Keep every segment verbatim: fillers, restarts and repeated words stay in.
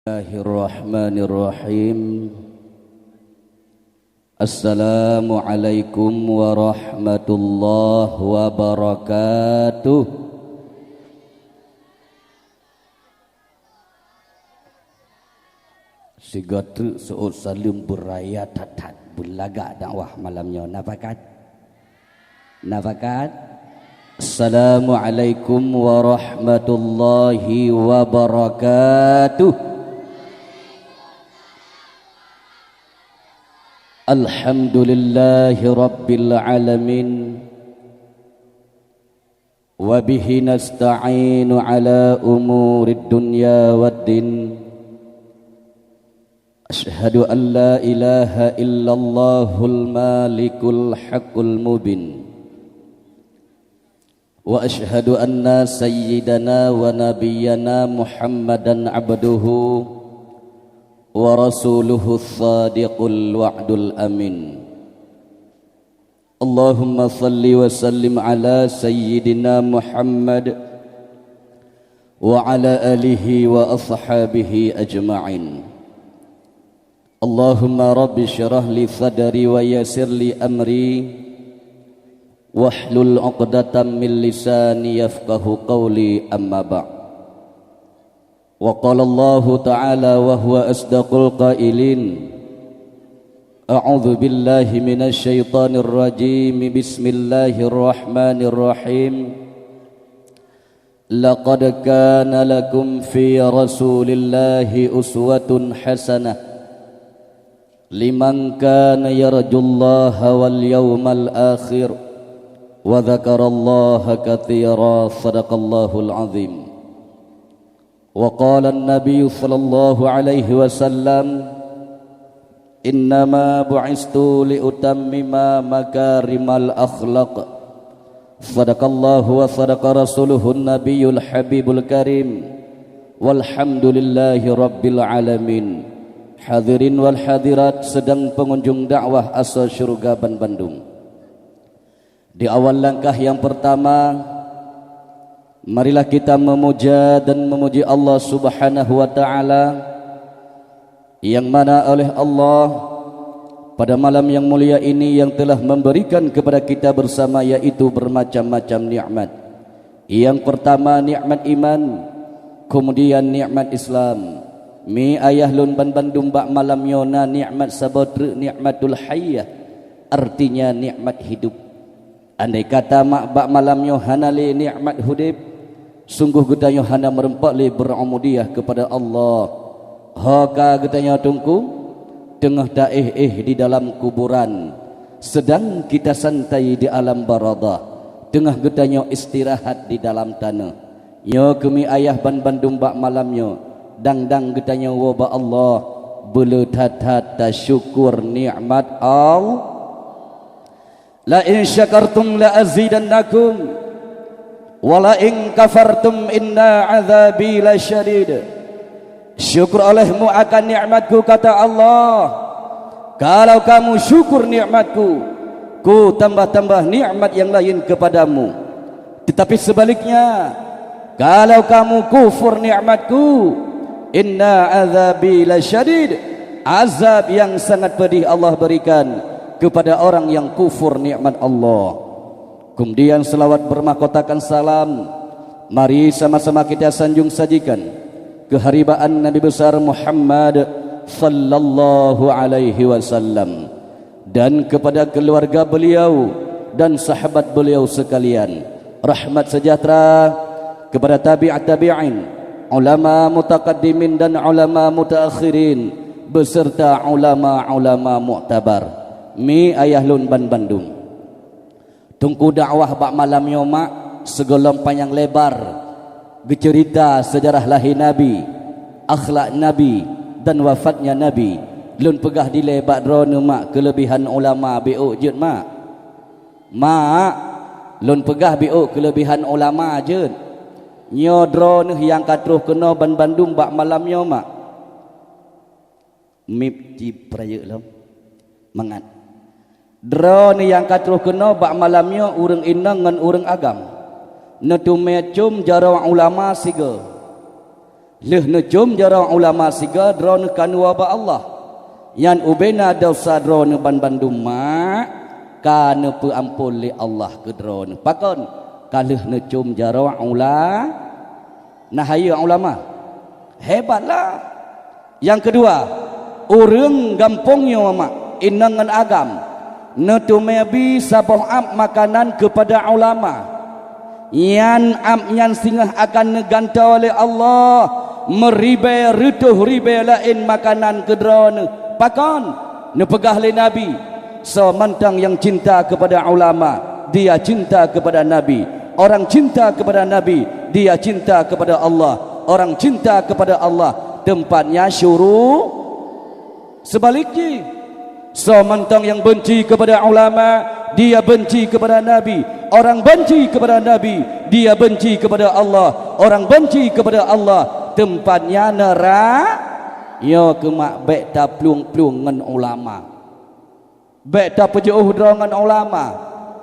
Bismillahirrahmanirrahim. Assalamualaikum warahmatullahi wabarakatuh. Sigoe treuk seuôt saleuem beuraya that-that beulagak dakwah malam nyoe. Na pakat? Na pakat? Assalamualaikum warahmatullahi wabarakatuh. Alhamdulillahirabbil alamin. Wa bihi nasta'inu ala umurid dunya waddin. Asyhadu an la ilaha illallahul malikul haqqul mubin. Wa asyhadu anna sayyidana wa nabiyyana Muhammadan abduhu wa rasuluhu shadiqul wa'dul amin. Allahumma shalli wa sallim ala sayyidina Muhammad wa ala alihi wa ashabihi ajma'in. Allahumma rabbi syrah li sadri wa yassir li amri wahlul 'uqdatam min lisani yafqahu qawli, amma ba'd. Wa qala Allahu ta'ala wa huwa asdaqul qailin. A'udzu billahi minasy syaithanir rajim. Bismillahirrahmanirrahim. Laqad kana lakum fi Rasulillahi uswatun hasanah liman kana yarjullaha wal yaumal akhir wa dzakarallaha katsira. Shadaqallahul azim. Wa qala an-nabiyyu sallallahu alaihi wasallam, "Innama bu'istu li utammima makarimal akhlaq." Shadaqallahu wa shadaqa rasuluhun nabiyyul habibul karim. Walhamdulillahi rabbil alamin. Hadirin wal hadirat sidang pengunjung dakwah Asa Syurga banbandum. Di awal langkah yang pertama, marilah kita memuja dan memuji Allah Subhanahu wa Ta'ala, yang mana oleh Allah pada malam yang mulia ini yang telah memberikan kepada kita bersama, yaitu bermacam-macam nikmat. Yang pertama nikmat iman, kemudian nikmat Islam. Mi ayah lôn banbandum, bak malam nyoe na nikmat saboh treuk, nikmatul hayyah, artinya nikmat hidup. Andai kata mak bak malam nyoe hana lé nikmat udeb, sungguh geutanyoe hana meureumpok lé beureu'ubudiah keupada Allah. Ho ka geutanyoe Teungku, teungoh taéh-éh di dalam kuburan, seudang kita santai di alam barzakh, teungoh geutanyoe istirahat di dalam tanoh. Nyoe keuh mi ayah banbandum bak malam nyoe, dang-dang geutanyoe woe bak Allah, beuleueh that-that tasyukur nikmat Allah. "La in syakartum la azidannakum, wa la in kafartum inna adzabi lasyadid." Syukur olehmu akan nikmat-Ku, kata Allah. Kalau kamu syukur nikmat-Ku, Ku tambah-tambah nikmat yang lain kepadamu. Tetapi sebaliknya, kalau kamu kufur nikmat-Ku, inna adzabi lasyadid, azab yang sangat pedih Allah berikan kepada orang yang kufur nikmat Allah. Kemudian selawat bermahkotakan salam, mari sama-sama kita sanjung sajikan keharibaan Nabi besar Muhammad sallallahu alaihi wasallam, dan kepada keluarga beliau dan sahabat beliau sekalian. Rahmat sejahtera kepada tabi'ut tabi'in, ulama mutaqaddimin dan ulama mutaakhirin, beserta ulama-ulama muktabar. Mi ayah lôn banbandum. Teungku dakwah bak malam nyoe mak, sigohlom panyang lebar geuceurita seujarah lahé Nabi, akhlak Nabi, dan wafatnya Nabi. Lôn peugah dilée bak droeneuh mak, keuleubehan ulama biôk jeuet mak. Mak, lôn peugah biôk keuleubehan ulama jeuet. Nyoe droeneuh nyang ka troh keunoe banbandum bak malam nyoe mak. Miep jiprayeuk lom. Mangat. Droeneuh nyang ka troh keunoe bak malam nyoe ureuëng inong ngon ureuëng agam. Neuteumé com jaroe ulama sigoe. Lheueh neucom jaroe ulama sigoe droeneuh ka neuwoe bak Allah. Nyan ubena desya droeneuh banmandum mak ka neupeuamphon lé Allah keu droeneuh. Pakon? Ka lheueh neucom jaroe ula-, na hayeue ulama. Hebatlah! Nyang keudua, ureuëng gampông nyoe mak, inong ngon agam, neuteumé bi saboh ap makanan keupada ulama. Nyan ap nyan singoh akan neugantoe lé Allah meuribée reutôh ribée laén makanan keu droeneuh. Pakon? Neupeugah lé Nabi, "Soe mantong nyang cinta keupada ulama, dia cinta keupada Nabi. Orang cinta keupada Nabi, dia cinta keupada Allah. Orang cinta keupada Allah, teumpat nyan syuru-" Seubalek jih, soe mantong nyang beunci keupada ulama, dia beunci keupada Nabi. Orang beunci keupada Nabi, dia beunci keupada Allah. Orang beunci keupada Allah, teumpat nyan neura-, nyoe keuh mak bék taplueng-plueng ngon ulama. Bék tapeujiôh droe ngon ulama.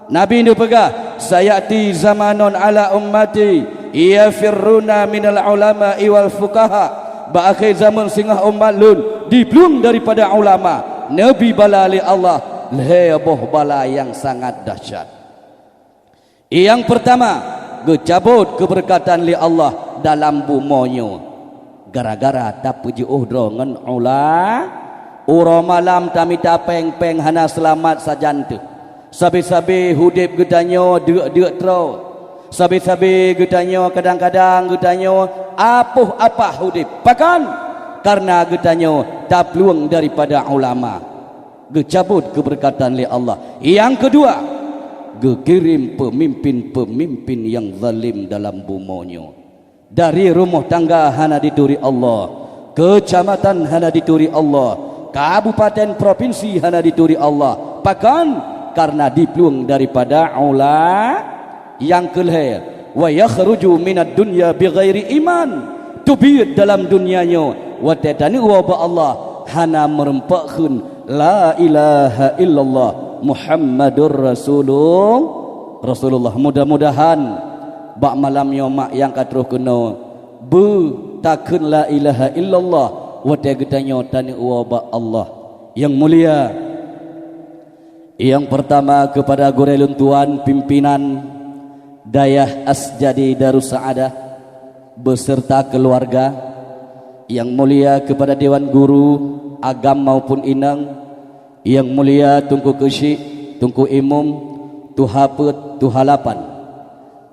Nabi neupeugah, "Sayati zamanun ala ummati yafirruna minal ulama'i wal fuqaha." Bak akhé zaman singoh umat lôn diplueng daripada ulama. Neubi bala lé Allah lhée boh bala nyang sangat dahsyat. Nyang peurtama, geucabot keubeureukatan lé Allah dalam bumoe nyoe. Gara-gara tapeujiôh droe ngon ula-, uroe malam tamita péng-péng hana seulamat sajan teuh. Sabe-sabe udeb geutanyoe deuk-deuk troe. Sabe-sabe geutanyoe kadang-kadang geutanyoe apoh-apah udeb. Pakon? Kareuna geutanyoe taplueng daripada ulama. Geucabot keubeureukatan lé Allah. Nyang keudua, geukirém peumimpén-peumimpén nyang zalém dalam bumoe nyoe. Dari rumoh tangga hana dituri Allah, keucamatan hana dituri Allah, kabupaten propinsi hana dituri Allah. Pakon? Kareuna diplueng daripada ula-, Nyang keulhée, "Wa yakhruju minad dunya bighairi iman." Teubiet dalam dunia nyoe watée taneuk woe bak Allah hana meurumpok kheun la ilaha illallah Muhammadur Rasulul-, Rasulullah. Mudah-mudahan bak malam nyoe mak nyang ka troh keunoe beutakheun la ilaha illallah watée geutanyoe taneuk woe bak Allah. Nyang mulia, nyang peurtama keupada gurée lôn tuan pimpinan Dayah Asjadi Darussaadah beserta keuluwarga, nyang mulia keupada dewan guru agam maupun inong, nyang mulia Teungku Keuchik, Teungku Imum, Tuha Peuet, Tuha Lapan.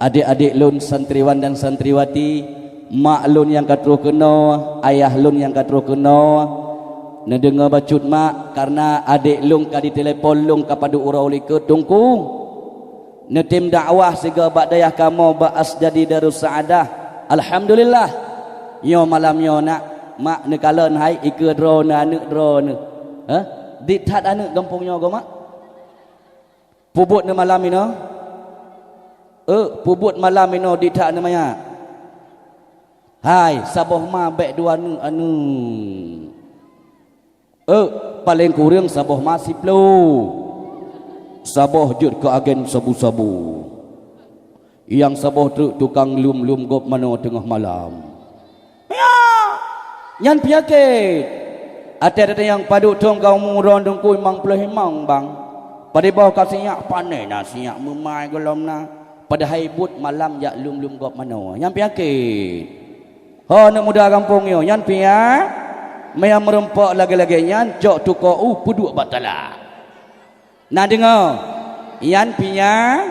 Adék-adék lôn santriwan dan santriwati, mak lôn nyang ka troh keunoe, ayah lôn nyang ka troh keunoe, neudeungoe bacut mak, kareuna adék lôn ka jitelepon lôn ka padub uroe likot, Teungku. Neutem dakwah sigoe bak dayah kamoe bak Asjadi Darussaadah. Alhamdulillah. Nyoe malam nyoe nak, mak neukalon hai ikeue droeneuh aneuk droeneuh. Hah? Diet that aneuk gampông nyoe goe mak? Peubuet neumalam inoe? Euk, peubuet malam inoe diet that neumanyak? Hai, saboh ma bék dua neuk aneuk. Euk, paleng kureueng saboh ma siploh. Saboh jeuet keu agen sabu-sabu. Nyang saboh treuk tukang lum-lum gob manoe teungoh malam. Ya, nyan peunyakét. Até-até nyang padub thon ka umu droe Teungku limong ploh limong bang. Padub boh ka sinyak pané na sinyak meumai gohlom na. Padahai buet malam jak lum-lum gob manoe. Nyan peunyakét. Ho, aneuk muda gampông nyoe, nyan pia, meunyo meurumpok lagée-lagée nyan, cok tukoe u peuduek bak tala. Na deungoe, nyan pia,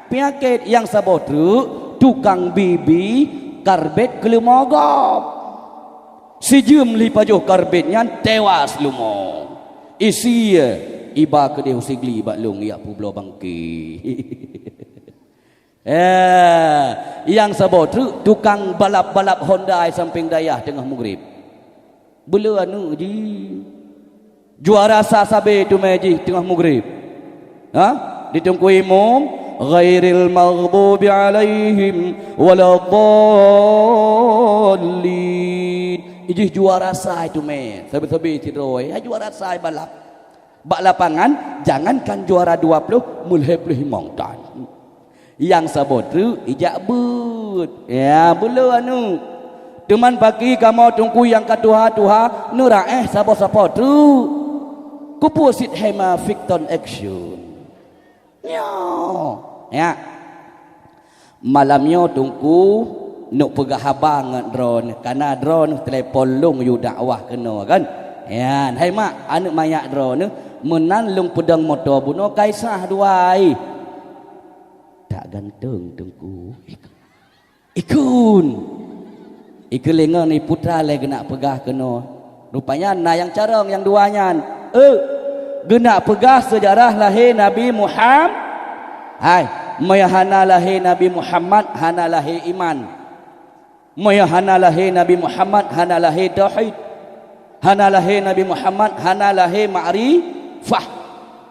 peunyakét nyang saboh treuk, tukang bi-bi karbet keu leumo gob. Sijeuem lé pajoh karbet nyan tewas leumo. Isie, iba keudeh u Sigli bak lôn jak peubloe bangke. Eh, nyang saboh treuk tukang balap-balap Honda di sampéng dayah teungoh mugreb. Beuleu aneuk jih. Juara sa sabe teumé jih teungoh mugreb. Ha? Di Teungku Imum, "Ghairil maghdubi 'alaihim waladdallin." Ijih juara sa teumé. Sabe-sabe sidroe, ya juara sa balap. Bak lapangan, jangankan juara dua ploh, meulhée ploh limong tan. Nyang saboh treuk ijak beuet. Ya, beuleu aneuk. Teuman paki kamoe teungku nyang ka tuha-tuha neuraéh sapo-sapo treuk. Kupeue sit hema Victon Action. Nyoe. Ya. Malam nyoe teungku neuk peugah haba ngon droeneuh, kana droeneuh telepon lôn yue dakwah keunoe kan. Nyan, hai mak, aneuk manyak droeneuh, meunan lôn peudong moto bunoe kaisah duai. Tak ganteng teungku. Ikun. Ikeu lé ngon iputra lé geunak peugah keunoe. Rupanya na nyang carông nyang dua nyan. Eh, geunak peugah seujarah lahé Nabi Muham-, hai, meunyoe hana lahé Nabi Muhammad, hana lahé iman. Meunyoe hana lahé Nabi Muhammad, hana lahé tauhid. Hana lahé Nabi Muhammad, hana lahé makrifah.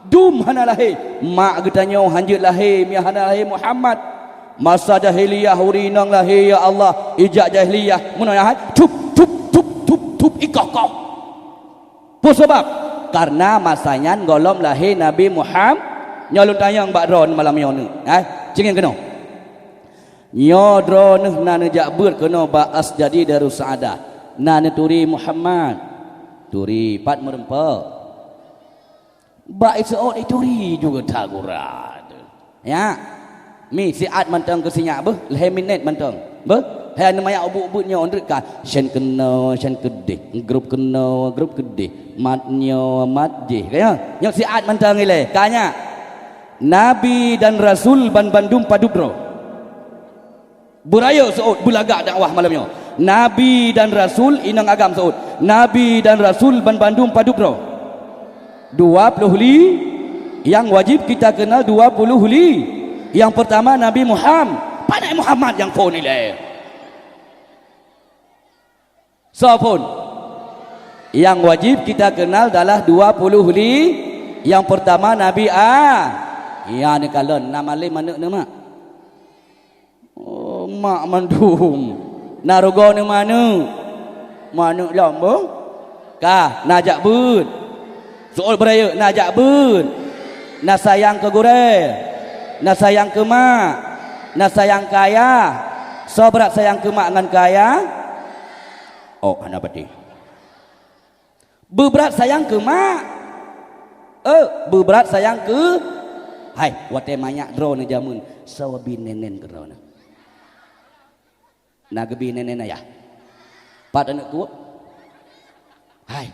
Dum hana lahé. Mak geutanyoe hanjeuet lahé, meunyoe hana lahé Muhammad. Masa jahiliyah ureueng inong lahé, ya Allah, ijak jahiliyah. Meunoe hai, tup, tup, tup, tup, tup, ikoh-koh. Peue sabab? Karena masa nyan gohlom lahé Nabi Muham-, nyoe lôn tanyong bak droeneuh malam nyoe nyoe. Hai, cingeng keunoe. Nyoe droeneuh na neujak beuet keunoe bak Asjadi Darussaada. Na neuturi Muhammad. Turi pat meureumpok. Bak iseuôt ituri juga tagura. Ya. Mi siat mantong keu sinyak beuh, lhée minét mantong. Beuh, hai aneuk manyak ubeuet-ubeuet nyoe, undreuk ka. Syen keunoe, syen keudeh. Grup keunoe, grup keudeh. Mat nyoe, mat jih. Ka nyoe? Nyoe siat mantong ilée. Ka nyak. Nabi dan Rasul ban bandum padub droe. Beurayeuk seuôt beulagak dakwah malam nyoe. Nabi dan Rasul inong agam seuôt. Nabi dan Rasul ban bandum padub droe. Dua puluh li nyang wajib kita kenal dua puluh li. Nyang pertama Nabi Muham-, Pak Nabi Muhammad nyang phon ilée. Soe phon? Nyang wajib kita kenal adalah dua puluh li. Nyang pertama Nabi A. Ya ni kalon nama lé manök neuh mak. Oh, mak mandum. Na rugoe neuh manök. Manök lom boh. Ka, na jak beuet. Seuôt beurayeuk na jak beuet. Na sayang keu gurée. Na sayang keu mak. Na sayang keu ayah. Soe brat sayang keu mak ngon keu ayah? Oh, hana patéh. Beubrat sayang keu mak. Eh, beubrat sayang keu, hai, watée manyak droeneuh jameun, soe bi nénén keu droeneuh. Na geubi nénén ayah. Pat aneuk tuek? Hai,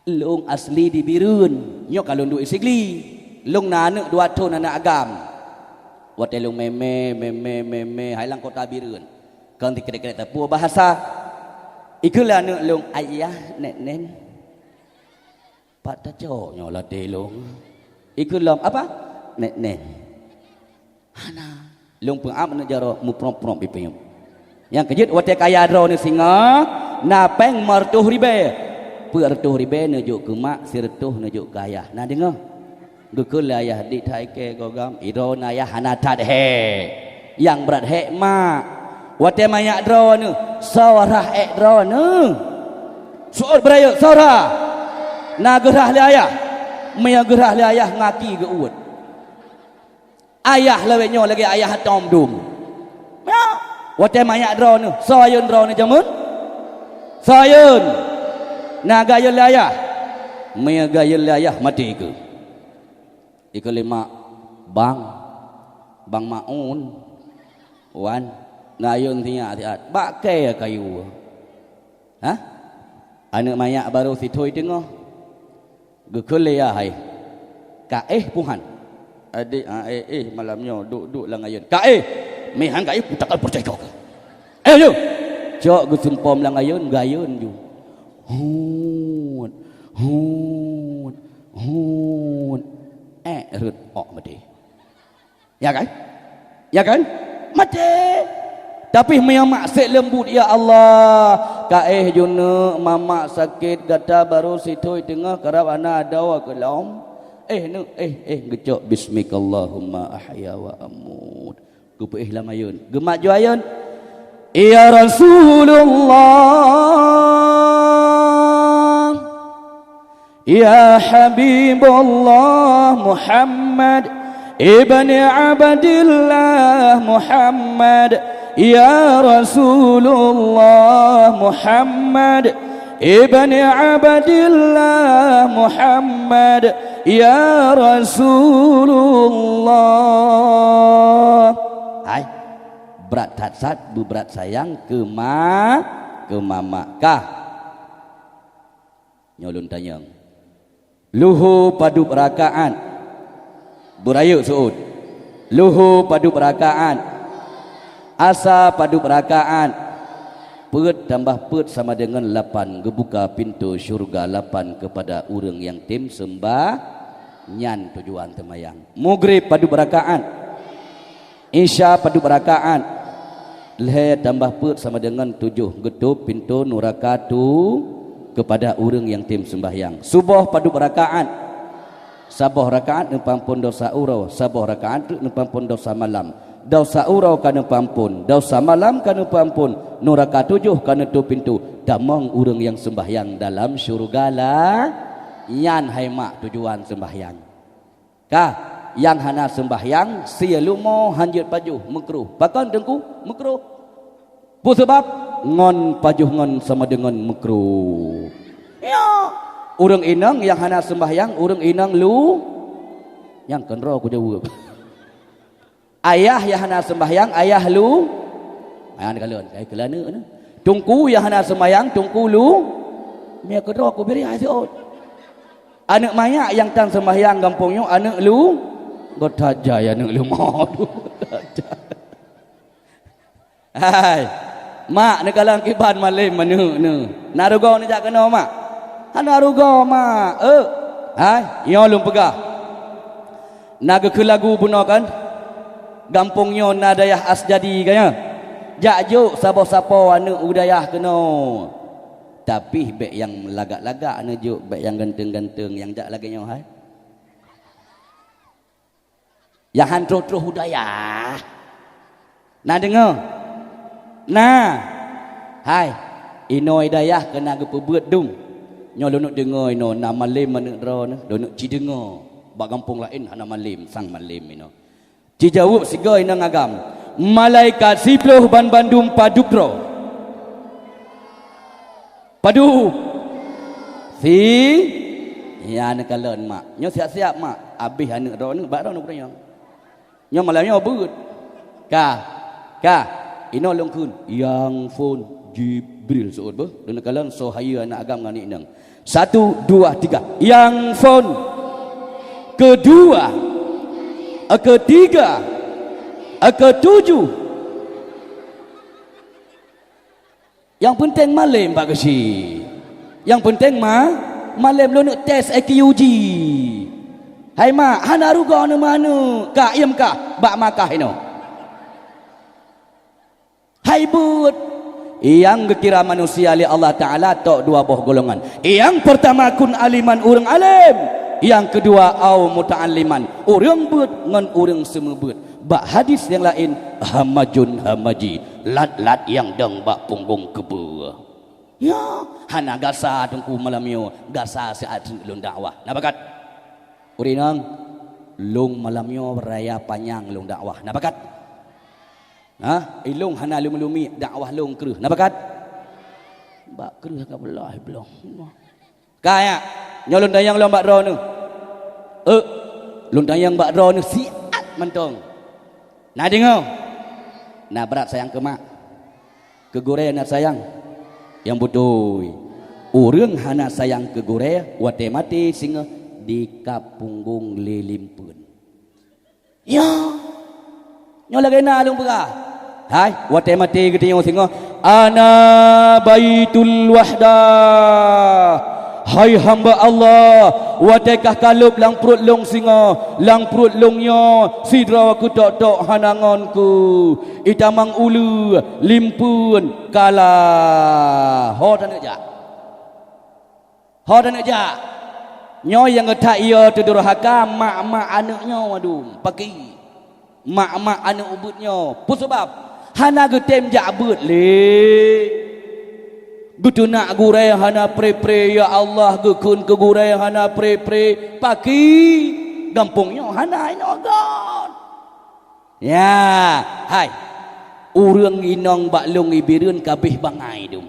lôn asli di Bireuen. Nyoe ka lôn duek Sigli. Lôn na aneuk dua thon aneuk agam. Watée lôn mémé, mémé, mémé, hai lam kota Bireuen. Kon sikrek-krek teupeu bahasa. Ikeu lé aneuk lôn, "Ayah, nénén." Pat tacok nyoe ladé lôn. Ikeu lom apa? Nénén. Hana. Lôn peuab aneuk jaroe muprop-prop ipeunyup. Nyang keujeuet watée kaya droeneuh singoh, na péng meureutoh ribée. Peuet reutôh ribée neujok keu mak, sireutôh neujok keu ayah. Na deungoe? Geukheun lé ayah, "Dik that ikée gogam, idroe na ayah hana that hék. Nyang brat hék mak." Watée manyak droeneuh, soe rhah ék droeneuh? Seuôt beurayeuk, soe rhah? Na geurhah lé ayah? Meunyoe geurhah lé ayah, ngaki geuuet. Ayah lawét nyoe lagée ayah tom dum. Ya, watée manyak droeneuh, soe ayeuen droeneuh jameun? Soe ayeuen? Na geuayeuen lé ayah? Meunyoe geuayeuen lé ayah, maté keuh. Ikeu lé mak, "Bang, Bang Maun, wan, neuayeuen sinyak siat, bak kée kayue." Hah? Aneuk manyak barô sithôi teungoh. Geukheun lé yah hai, "Ka éh puhan." Adék, ah, éh, éh, malam nyoe duek-duek lam ayeuen. "Ka éh." "Meuhan ka éh, putakal peucéh kok." "Éh, yue." Cok geusumpom lam ayeuen, geuayeuen ju. Hut, hut, hut. Ék rhot ôk meudeh. Ya kan? Ya kan? Maté. Tapi meunyoe mak sép leumbut, "Ya Allah, ka éh ju neuk, mamak sakét, gata barô sithôi teungoh, karab hana adoe keu lom." "Éh neuk, éh, éh," geucok, "Bismikallahumma ahya wa amut." Geupeuéh lam ayeuen. Geumat ju ayeuen. Ya Rasulullah. Ya Habibullah Muhammad ibni Abdillah Muhammad, Ya Rasulullah Muhammad ibni Abdillah Muhammad, ya Rasulullah. Hai, brat that-that beubrat sayang keu ma, keu mamak kah. Nyoe lôn tanyong. Luho padub rakaat? Beurayeuk seuôt. Luho padub rakaat? Asa padub rakaat? Peuet tambah peuet sama deungon lapan, geubuka pintoe syeuruga lapan keupada ureuëng nyang tem seumbah, nyan tujuan teumayang. Mugreb padub rakaat? Isya padub rakaat? Lhée tambah peuet sama deungon tujoh, geutôb pintoe nuraka tu keupada ureuëng nyang tem seumbahyang. Suboh padub rakaat? Saboh rakaat neupeuampon desya uroe, saboh rakaat treuk neupeuampon desya malam. Desya uroe ka neupeuampon, desya malam ka neupeuampon, nuraka tujoh ka neutôb pintoe. Tamong ureuëng nyang seumbahyang dalam syeuruga la, nyan hai mak tujuan seumbahyang. Ka, nyang hana seumbahyang, sie lumo hanjeuet pajoh, meukruh. Pakon Teungku? Meukruh. Peue sabab? Ngon pajoh ngon sama deungon meukruh. Ya. Ureuëng inong nyang hana seumbahyang, ureuëng inong lu-, nyang keudroe kujaweueb. Ayah nyang hana seumbahyang, ayah lu-, ayah neukalon, eh, keu aneuëk nyoe. Teungku nyang hana seumbahyang, teungku lu-, mia keudroe kubri hai siôt. Aneuëk manyak nyang tan seumbahyang gampông nyoe, aneuëk lu-, goh that jai aneuëk leumo. Hai, mak neukalon kiban malem aneuëk nyoe. Na rugoe neujak keunoe mak? Hana rugoe mak. Eh, hai, nyoe lôn peugah. Na geukheun lagu bunoe kan? Gampông nyoe na dayah Asjadi ka nyoe. Jak jok saboh sapo aneuëk u dayah keunoe. Tapi bék nyang lagak-lagak neujok, bék nyang ganteng-ganteng, nyang jak lagée nyoe hai. Nyang han troh-troh u dayah. Na deungoe? Na. Hai, inoe dayah keunan geupeubuet dum. Nyoe lôn deungoe inoe na malem aneuëk droeneuh, lôn ci deungoe. Bak gampông laén hana malem, sang malem inoe. Jijaweueb sigoe inong agam, malaikat siploh banmandum padub droe. Padub. Si? Ya, neukalon mak. Nyoe siap-siap mak. Abéh aneuëk droeneuh bak droeneuh keudroe nyoe. Nyoe malam nyoe beuet. Ka. Ka. Inoe lôn kheun. Nyang phon Jibril seuôt beuh. Lôn neukalon soe hayeue aneuëk agam ngon inong. Satu, dua, tiga. Nyang phon. Keudua. Keutiga. Keutujoh. Nyang peunteng malem bak geusie. Nyang peunteng ma, malem lôn neuk tes I Q jih. Hai mak, hana rugoe neumanök, ka iem kah bak Makkah inoe. Hai buet! Nyang geukira manusia lé Allah Taala tok dua boh golongan. Nyang peurtama kun aliman ureuëng além, nyang keudua au muta'alliman, ureuëng beuet ngon ureuëng seumeubeuet. Bak hadis nyang laén, hamajun hamaji, lat-lat nyang dong bak punggong keubeue. Ya, hana gasa teungku malam nyoe, gasa siat lôn dakwah. Na bakat? Ureuëng inong, lôn malam nyoe raya panyang lôn dakwah. Na bakat? Ha? Ilôn hana lumi-lumi dakwah lôn kreueh. Na bakat? Bak kreueh ka beulaih bloh. Ka nyak, nyoe lôn tanyong lom bak droeneuh. Euk, lôn tanyong bak droeneuh siat mantong. Na deungoe? Na brat sayang keu mak? Keu gurée na sayang? Nyang beutôi. Ureuëng hana sayang keu gurée, watée maté singoh dikab punggong lé limpeuen. Ya. Nyoe lagée na lôn peugah. Hai, watée maté geutanyoe singoh, "Ana baitul wahdah." Hai hamba Allah, watée kah kalôb lam pruet lôn singoh, lam pruet lôn nyoe sidroe keutok-tok hana ngon ku. Itamong uleue, limpeuen, kala. Ho taneuk jak? Ho taneuk jak? Nyoe nyang geutak ie teudurhaka mak-mak aneuëk nyoe dum. Pakri? Mak-mak aneuëk ubit nyoe. Peue sabab? Hana geutem jak beuet lé. Geuteunak gurée hana pre-pre, ya Allah, geukheun keu gurée hana pre-pre. Pakri? Gampông nyoe hana inoe gon. Ya, hai. Ureuëng inong bak lôn Ibireuen ka abéh bangai dum.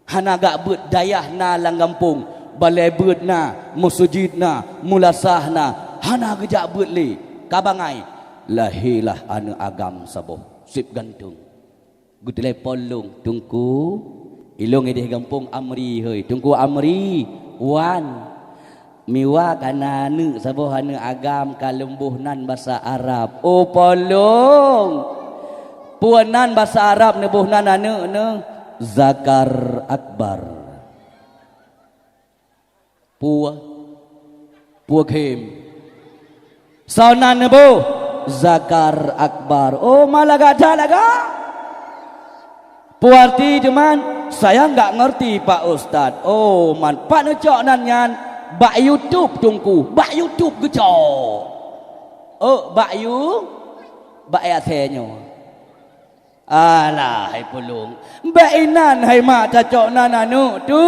Hana geujak beuet, dayah na lam gampông, balée beuet na, meuseujid na, meulasah na, hana geujak beuet lé, ka bangai. Lahé lah aneuëk agam saboh, seb ganteng. Geutelepon lôn, "Teungku, ilôn ideh gampông Amri hôi." "Teungku Amri, wan." "Miwa ka na aneuëk saboh, aneuëk agam ka lôn boh nan basa Arab." "Oh, po lôn! Peue nan basa Arab neuboh nan aneuëk neuh?" "Zakar Akbar." "Peue? Peue khém?" "Soe nan neuboh?" "Zakar Akbar." "Oh, ma lagak that lagak?" "Peue arti teuma?" "Saya nggak ngerti, Pak Ustaz." "Oh, man, pat neucok nan nyan?" "Bak YouTube, Teungku, bak YouTube geucok." "Oh, bak You, bak asée nyoe." "Alah, hai pulung, bék inan hai mak tacok nan aneuëk tu,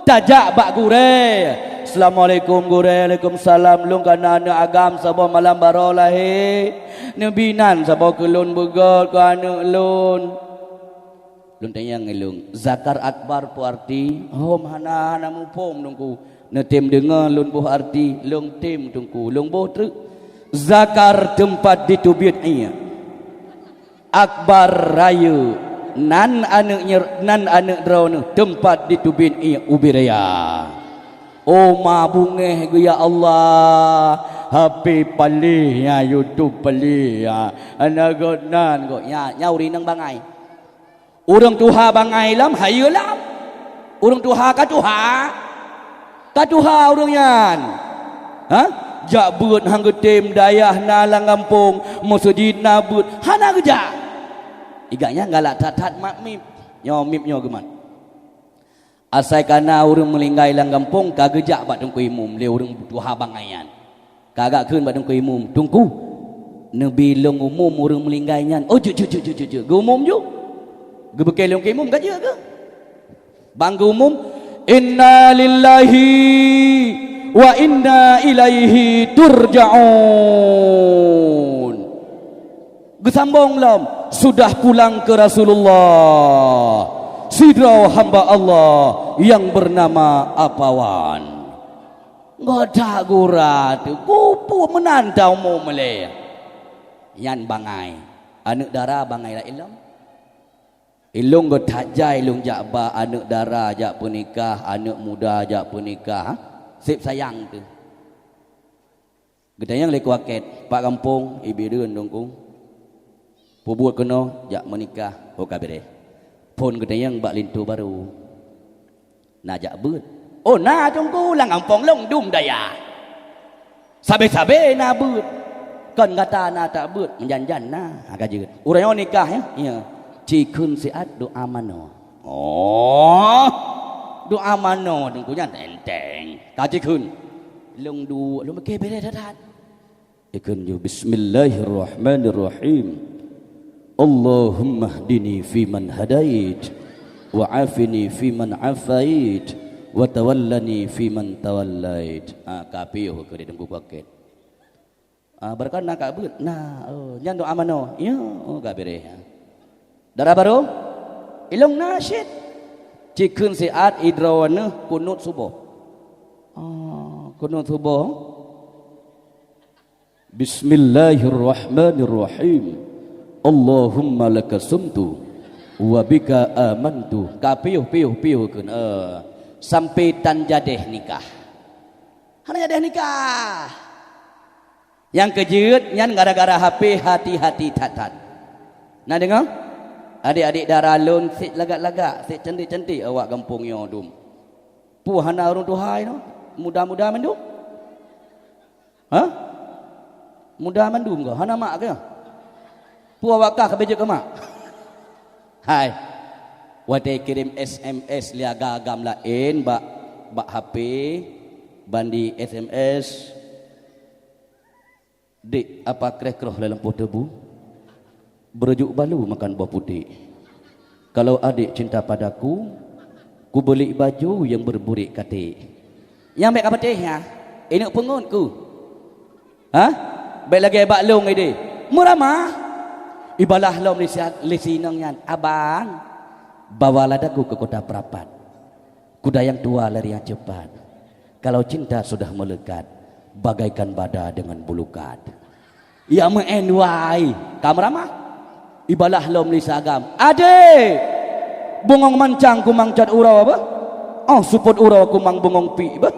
tajak bak gurée." "Assalamualaikum gurée." "Waalaikumsalam, lôn ka na aneuëk agam saboh malam baroe lahé. Neubi nan saboh keu lôn beugét keu aneuëk lôn." Lôn tanyong ilôn, "Zakar Akbar peue arti?" "Hom hana, hana muphom, Teungku." "Neutem deungoe lôn boh arti?" "Lôn tem, Teungku." "Lôn boh treuk." "Zakar teumpat jiteubiet ié. Akbar rayeuk, nan aneuëk nyer-, nan aneuëk droeneuh teumpat jiteubiet ié ubit raya." "Oh, ma beungéh geuh, ya Allah. H P paléh nyan, YouTube paléh nyan. Hana gét nan gét." Nyan, nyan ureuëng inong bangai. Ureuëng tuha bangai lom, hayeue lom. Ureuëng tuha ka tuha. Ka tuha ureuëng nyan. Ha? Jak beuet han geutem, dayah na lam gampông, meuseujid na beuet, hana geujak. Iga nyan galak that-that mat mip. Nyoe mip nyoe geumat. Asai ka na ureuëng meuninggai lam gampông, ka geujak bak teungku imum lé ureuëng tuha bangai nyan. Ka geukheun bak teungku imum, "Teungku, neubi lôn umum ureuëng meuninggai nyan." "Oh, jeuet, jeuet, jeuet, jeuet, jeuet, jeuet." Geumum ju. Geubeuke lé teungku imum, ka jeuet keuh. Ban geumum, "Inna lillahi wa inna ilaihi turja'un." Geusambong lom, "Sudah pulang ke Rasulullah sidroe hamba Allah yang bernama Apawan." Gata gura teuh, kupu meunan ta umum lé. Nyan bangai. Aneuëk dara bangai laén lom. Ilôn geutajai lôn jak ba aneuëk dara jak peunikah, aneuëk muda jak peunikah, seb sayang teuh. Geutanyong lé kuakét, "Pak gampông, Ibireuen Teungku, peubuet keunoe jak meunikah?" "Oh, ka beureh." Phon geutanyong bak linto barô, "Na jak beuet?" "Oh, na Teungku, lam gampông lôn dum dayah. Sabe-sabe na beuet. Kon gata na tak beuet, meujan-jan na." Ha, ka jeuet. "Uroe nyoe nikah, ya?" "Ya." "Cikheun siat doa manoe." "Oh, doa manoe Teungku nyan enteng." Ka cikheun. Lôn duek, lôn pike beureh that-that. Ikheun ju, "Bismillahirrahmanirrahim. Allahummahdini fiman hadait, wa afini fiman afait, wa tawallani fiman tawallait." Ah, ka piôh keu di teungku paket. Ah, barokon na ka beuet. Na, oh, nyan doa manoe. Ya, oh, ka beureh. Dara barô, ilôn na cit. Cikheun siat idroe neuh kunut suboh. Ah, kunut suboh. "Bismillahirrahmanirrahim. Allahumma laka sumtu wa bika amantu." Ka piôh, piôh, piôh kheun, eh, sampai tan jadeh nikah. Hana jadeh nikah. Nyang keujeuet nyan gara-gara H P, hati-hati that-that. Na deungoe? Adik-adik dara lôn, sik lagak-lagak, sik cantik-cantik awak gampông nyoe dum. Peue hana ureuëng tuha inoe? Muda-muda mandum? Hah? Muda mandum kah? Hana mak kah? Peue awak kah ka beujeuet keu mak? Hai. Watée kirém S M S lé agam-agam laén bak, bak H P, ban di S M S, "Dek, apa kreh kroh lam lampôh tebu? Beureujuk balu makan boh putéh. Kalau adek cinta padaku, kubeli baju yang berburik katék." Nyang bék ka patéh nyan, inok peungeut ku. Hah? Bék lagée bak lôn ideh. Meuramah. Ibalah lom lé si, lé si inong nyan, "Abang, bawalah daku ke kota Prapat. Kuda yang tua lari yang cepat. Kalau cinta sudah melekat, bagaikan bada dengan bulukat." Ya meu'en wai, ka meuramah. Ibalah lom lé si agam, "Adék! Bungong mancang kumang cot uroe beuh. Oh, supot uroe kumang bungong piek beuh.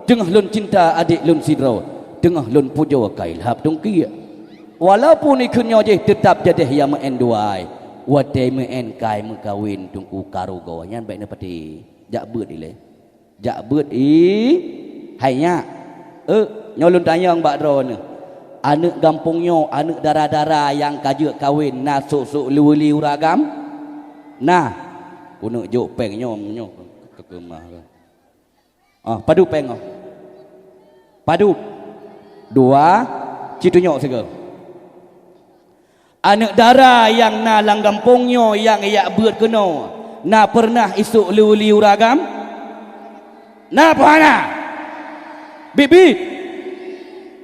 Teungoh lôn cinta adék lôn sidroe, teungoh lôn pujoe ka ilhab tungkiek." Walaupun ikheun nyoe jih teutab jadeh ya meu'en duai. Watée meu'en kai meukawen Teungku Karu goe nyan bèk neupatéh. Jak beuet ilée. Jak beuet i hai nyak. Eh, nyoe lôn tanyong bak droeneuh. Aneuk gampông nyoe, aneuk dara-dara nyang ka jeuet kawen na sôk-sôk leuli uragam? Nah, keuneuk jok péng nyoe, nyoe keumah. Ah, padub péng oh. Padub. Dua, ci tunyok sigoe. Aneuk dara nyang na lam gampông nyoe nyang jak beuet keunoe, na peureunah isôk leuli uragam? Na peu hana? Bit-bit.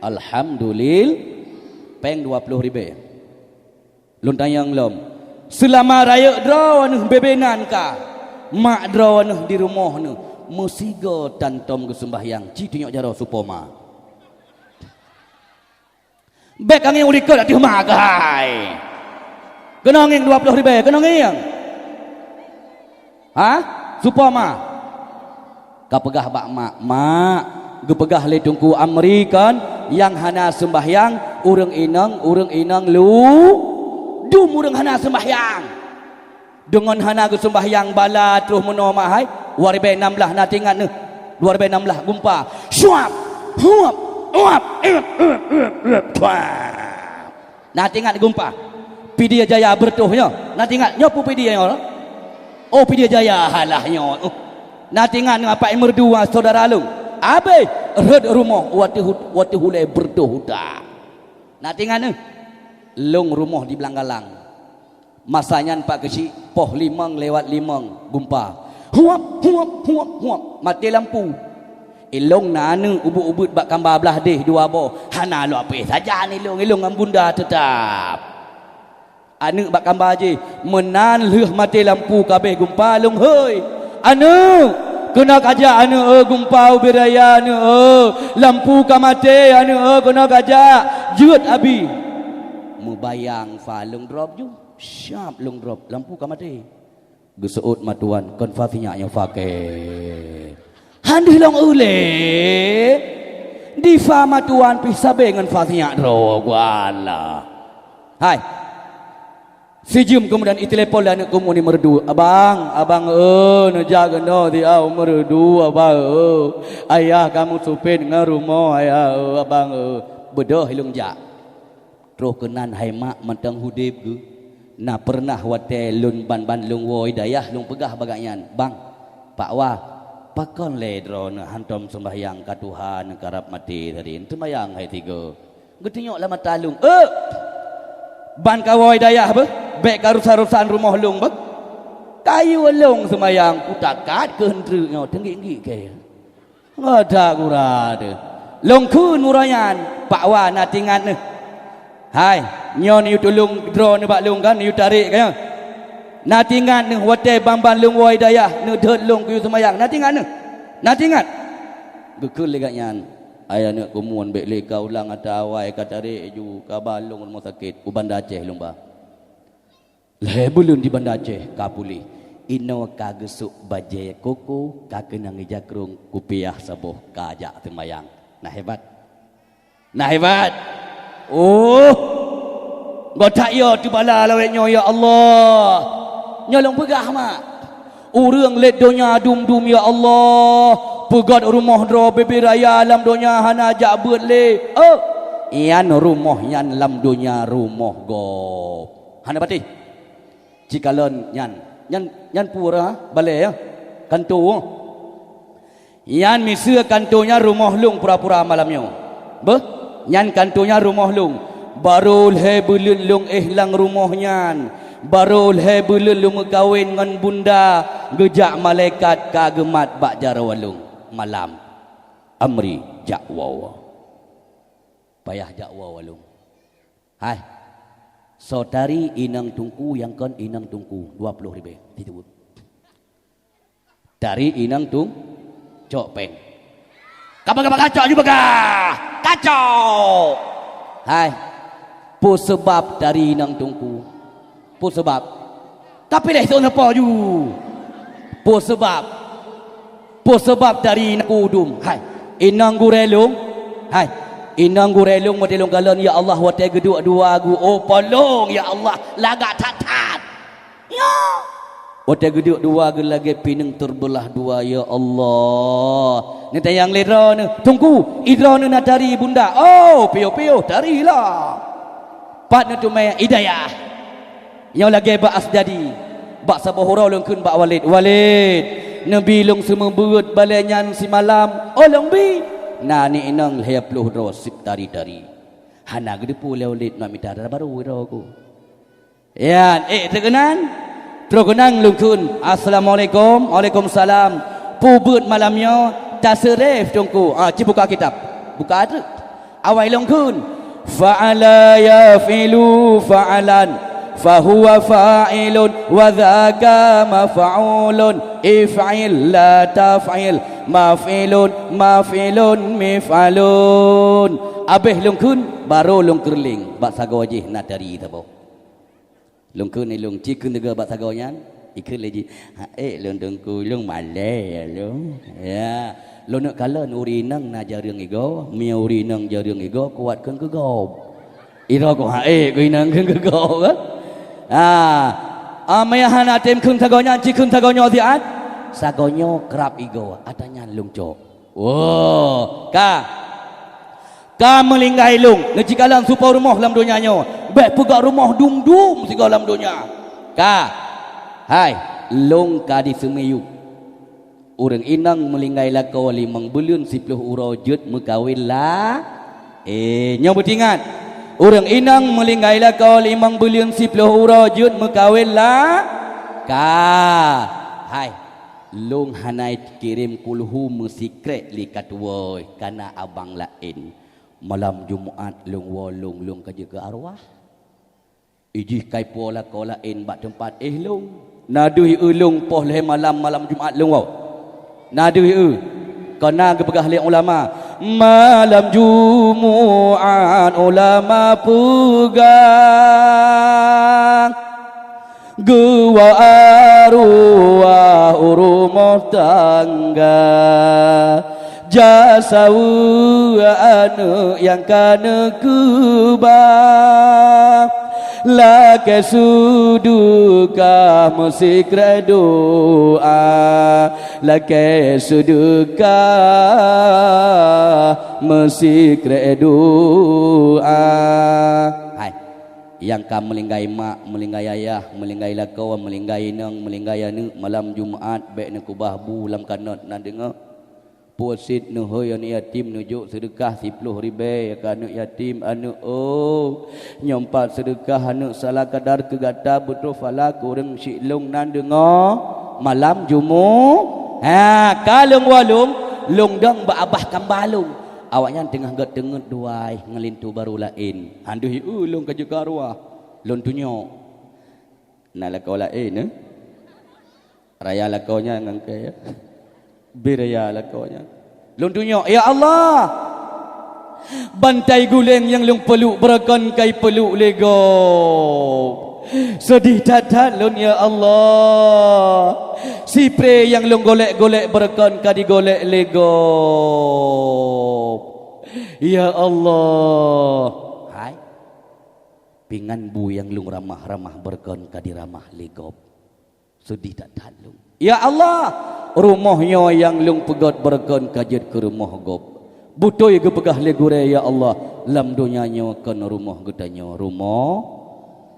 Alhamdulil, péng dua ploh ribèe. Lôn tanyong lom, seulama rayeuk droeneuh bebe nan ka, mak droeneuh di rumoh neuh meusigoe tantom geuseumbahyang, ci tunyok jaroe supoma. Bèk ka ngieng u likot ateueh ma keuhai. Keunoe ngieng dua ploh ribèe, keunoe ngieng. Ha? Supoma. Ka peugah bak mak, "Mak, geupeugah lé Teungku Amri kon, nyang hana seumbahyang, ureueng inong, ureueng inong lu, dum ureueng hana seumbahyang." Deungon hana geuseumbahyang bala troh meunoe mak hai, dua ribèe nam blah na teuingat neuh. Dua ribèe nam blah gumpa. Syuap, huap, uap, iap, iap, iap, iap, tuap. Na teuingat gumpa. Pidie Jaya beureutoh nyoe. Na teuingat nyoe peue Pidie nyoe? Oh, Pidie Jaya halah nyoe. Uh. Na teuingat nyoe Apak Imeurdu syedara lôn. Abéh rhot rumoh watèe hu-, watèe hulèe beureutoh utak. Na teuingat neuh? Lôn rumoh di Blang Galang. Masa nyan Pak Keuchik poh limong lewat limong gumpa. Huap, huap, huap, huap. Maté lampu. Ilôn na aneuk ubeuet-ubeuet bak kamba blah deh dua boh. Hana lôn apéh sajan ilôn, ilôn ngon bunda teutab. Aneuk bak kamba jih, meunan lheueh maté lampu ka abéh gumpa lôn hôi. "Aneuk, keunoe kajak aneuk eu gumpa ubé raya aneuk eu. Lampu ka maté aneuk eu keunoe kajak." Jeuet abi. Meubayang fa lôn drop ju. Syab lôn drop, lampu ka maté. Geuseuôt matuan, kon fa sinyak nyoe fakée. Han deuh lôn ulée. Difa matuan pih sabe ngon fa sinyak droe guala. Hai. Sijeuem keumudian itelepon lé aneuk kumu ni Meureudu, "Abang, abang eu, neujak keunoe siat u Meureudu, abang eu. Ayah kamoe supet ngon rumoh, ayah eu, abang eu." Beudôh ilôn jak. Troh keunan hai mak mantong udeb geuh. Na peureunah watée lôn ban-ban lôn woe dayah lôn peugah bak gobnyan, "Bang, Pak Wa, pakon lé droeneuh hantom seumbahyang ka tuha neukarab maté tadi? Seumbahyang hai tiga." Geutunyok lam mata lôn, "Euk! Ban ka woe dayah beuh, bék ka rusan-rusan rumoh lôn beuh. Kayue lôn seumbahyang kutakat keuh treuk nyoe teunggik-nggik kée." Ngon that gura teuh. Lôn kheun uroe nyan, "Pak Wa, na teuingat neuh. Hai, nyoe neuyue tulông droeneuh bak lôn kan, neuyue tarek kan nyoe. Na teuingat neuh watée ban-ban lôn woe dayah, neudhôt lôn kuyue seumayang. Na teuingat neuh? Na teuingat?" Geukheun lé gobnyan, "Hai aneuk kumun, bék lé ka ulang ata awai ka tarek ju, ka ba lôn rumoh sakét, u Banda Aceh lôn ba." Lhée buleuen di Banda Aceh ka puléh, inoe ka geusôk bajée koko, ka keunong ija krông, kupiah saboh ka jak seumayang. Na hebat! Na hebat! Oh! Gotak yo teubala lawét nyoe, ya Allah! Nyoe lôn peugah mak. Ureuëng lét donya dum-dum, ya Allah! Peugét rumoh droe bebe raya lam donya hana jak beuet lé. Oh! Nyan rumoh nyan lam donya rumoh gob. Hana patéh. Cikalon nyan, nyan, nyan pura balée ya, kanto. Nyan miseue kanto nyan rumoh lôn pura-pura malam nyoe. Beuh, nyan kanto nyan rumoh lôn. Barô lhée buleuen lôn éh lam rumoh nyan. Barô lhée buleuen lôn meukawen ngon bunda, geujak malaikat ka geumat bak jaroe lôn malam. Amri jak woe. Payah jak woe lôn. Hai. Soe tari inong Teungku nyang kon inong Teungku, dua ploh ribèe. Tari inong Teung-, cok péng. Ka peugah-peugah kacok ju peugah. Kacok. Hai. Peue seubab tari inong Teungku? Peue seubab? Tapi lé soe neupo ju. Peue seubab? Peue seubab tari inong Teungku dum? Hai. Inong gurèe lôn. Hai. Inong gurèe lôn watèe lôn kalon, ya Allah, watèe geuduek dua gu, oh, polong, ya Allah, lagak that-that. Nyoe. Watèe geuduek dua geulagèe pineung teubeulah dua, ya Allah. Neutanyong lé droeneuh, "Teungku, i droeneuh na tari bunda?" "Oh, piôh-piôh, tari lah." Pat neuteumèe i dayah. Nyoe lagèe bak Asdadi. Bak saboh uroe lôn kheun bak Walid, "Walid, neubi lôn seumeubeuet balèe nyan simalam." "Oh, lôn bi." Na aneuk inong lhèe ploh droe seb tari-tari. Hana geuteupeue lé Walid nak mita dara barô droe ku. Nyan, ék, teuk keunan. Troh keunan lôn kheun, "Assalamualaikum." "Waalaikumsalam." "Peue beuet malam nyoe?" "Tasrif, Teungku." "Ah, ci buka kitab." Buka teuk. Awai lôn kheun, "Fa'ala yaf'ilu fa'alan, fahuwa fa'ilun, wa dzaka maf'ulun. If'il la taf'il, maf'ilun, maf'ilun, mif'alun." Abéh lôn kheun, barô lôn keureuléng bak sagoe jih na tari saboh. Lôn kheun ilôn, ci kheun teuga bak sagoe nyan, ikheun lé jih, "Ha'ék lôn Teungku, lôn malèe lôn." Ya, lôn neuk kalon ureueng inong na jareueng igoe, meunyoe ureueng inong jareueng igoe, kuat kheun keu gob. Iroe ku ha'ék keu inong kheun keu gob, kan? Ha. Ah, meunyoe hana tem kheun sagoe nyan, ci kheun sagoe nyoe siat. Sagoe nyoe krab igoe, ata nyan lôn cok. Woe, ka. Ka meulinggai lôn, neucikalon supo rumoh lam donya nyoe. Bèk peugah rumoh dum-dum sigoe lam donya. Ka. Hai, lôn ka diseumiyueb. Ureueng inong meulinggai lakoe limong buleuen siploh uroe jeuet meukawen la-, eh, nyoe beutingat. Ureueng inong meulinggai lakoe limong buleuen siploh uroe jeuet meukawen la-, ka. Hai. Lôn hana kirém kulhu meusikrek lé ka tuwoe, ka na abang laén. Malam Jumat lôn woe lôn, lôn ka jeuet keu arwah. Ijih kai po lakoe laén bak teumpat éh lôn. Na deuh eu lôn poh lhèe malam, malam Jumat lôn woe. Na deuh eu. Ka na geupeugah lé ulama, malam Jumat ulama peugah, geuwoe arwah u rumoh tangga, jak saweue aneuk nyang ka neukeubah. Lakèe seudeukah meusikrek doa, lakèe seudeukah meusikrek doa. Hai. Nyang ka meulinggai mak, meulinggai ayah, meulinggai lakoe, meulinggai inong, meulinggai aneuk, malam Jumat bèk neukeubah bu lam kanot, na deungö? Peue cit neuhôi aneuk yatim neujok seudeukah siploh ribèe keu aneuk yatim, aneuk oh. Nyoe pat seudeukah aneuk salah kadar keu gata, beutroh phala keu ureueng syiek lôn, na deungö? Malam Jumu-, ha, ka lôn woe lôn, lôn dong bak abah kamba lôn. Awaknyan teungoh gèt teungeut duai ngon linto barô laén. Han deuh eu lôn ka jeuet keu arwah. Lôn tunyok. Na lakoe laén, eh? Raya lakoe nyan ngon kèe, ya. Bit raya lakoe nyan. Lôn tunyok, "Ya Allah! Bantai guleng nyang lôn peuluk beureugon ka ipeuluk lé gob. Seudeh that-that lôn, ya Allah! Sipré nyang lôn golek-golek beureugon ka digolek lé gob. Ya Allah!" Hai. Pingan bu nyang lôn ramah-ramah beureugon ka diramah lé gob. Seudeh that-that lôn. Ya Allah, rumoh nyoe nyang lôn peugöt beureugon ka jeuet keu rumoh gob. Beutôi geupeugah lé gurèe, ya Allah, lam donya nyoe kon rumoh geutanyoe. Rumoh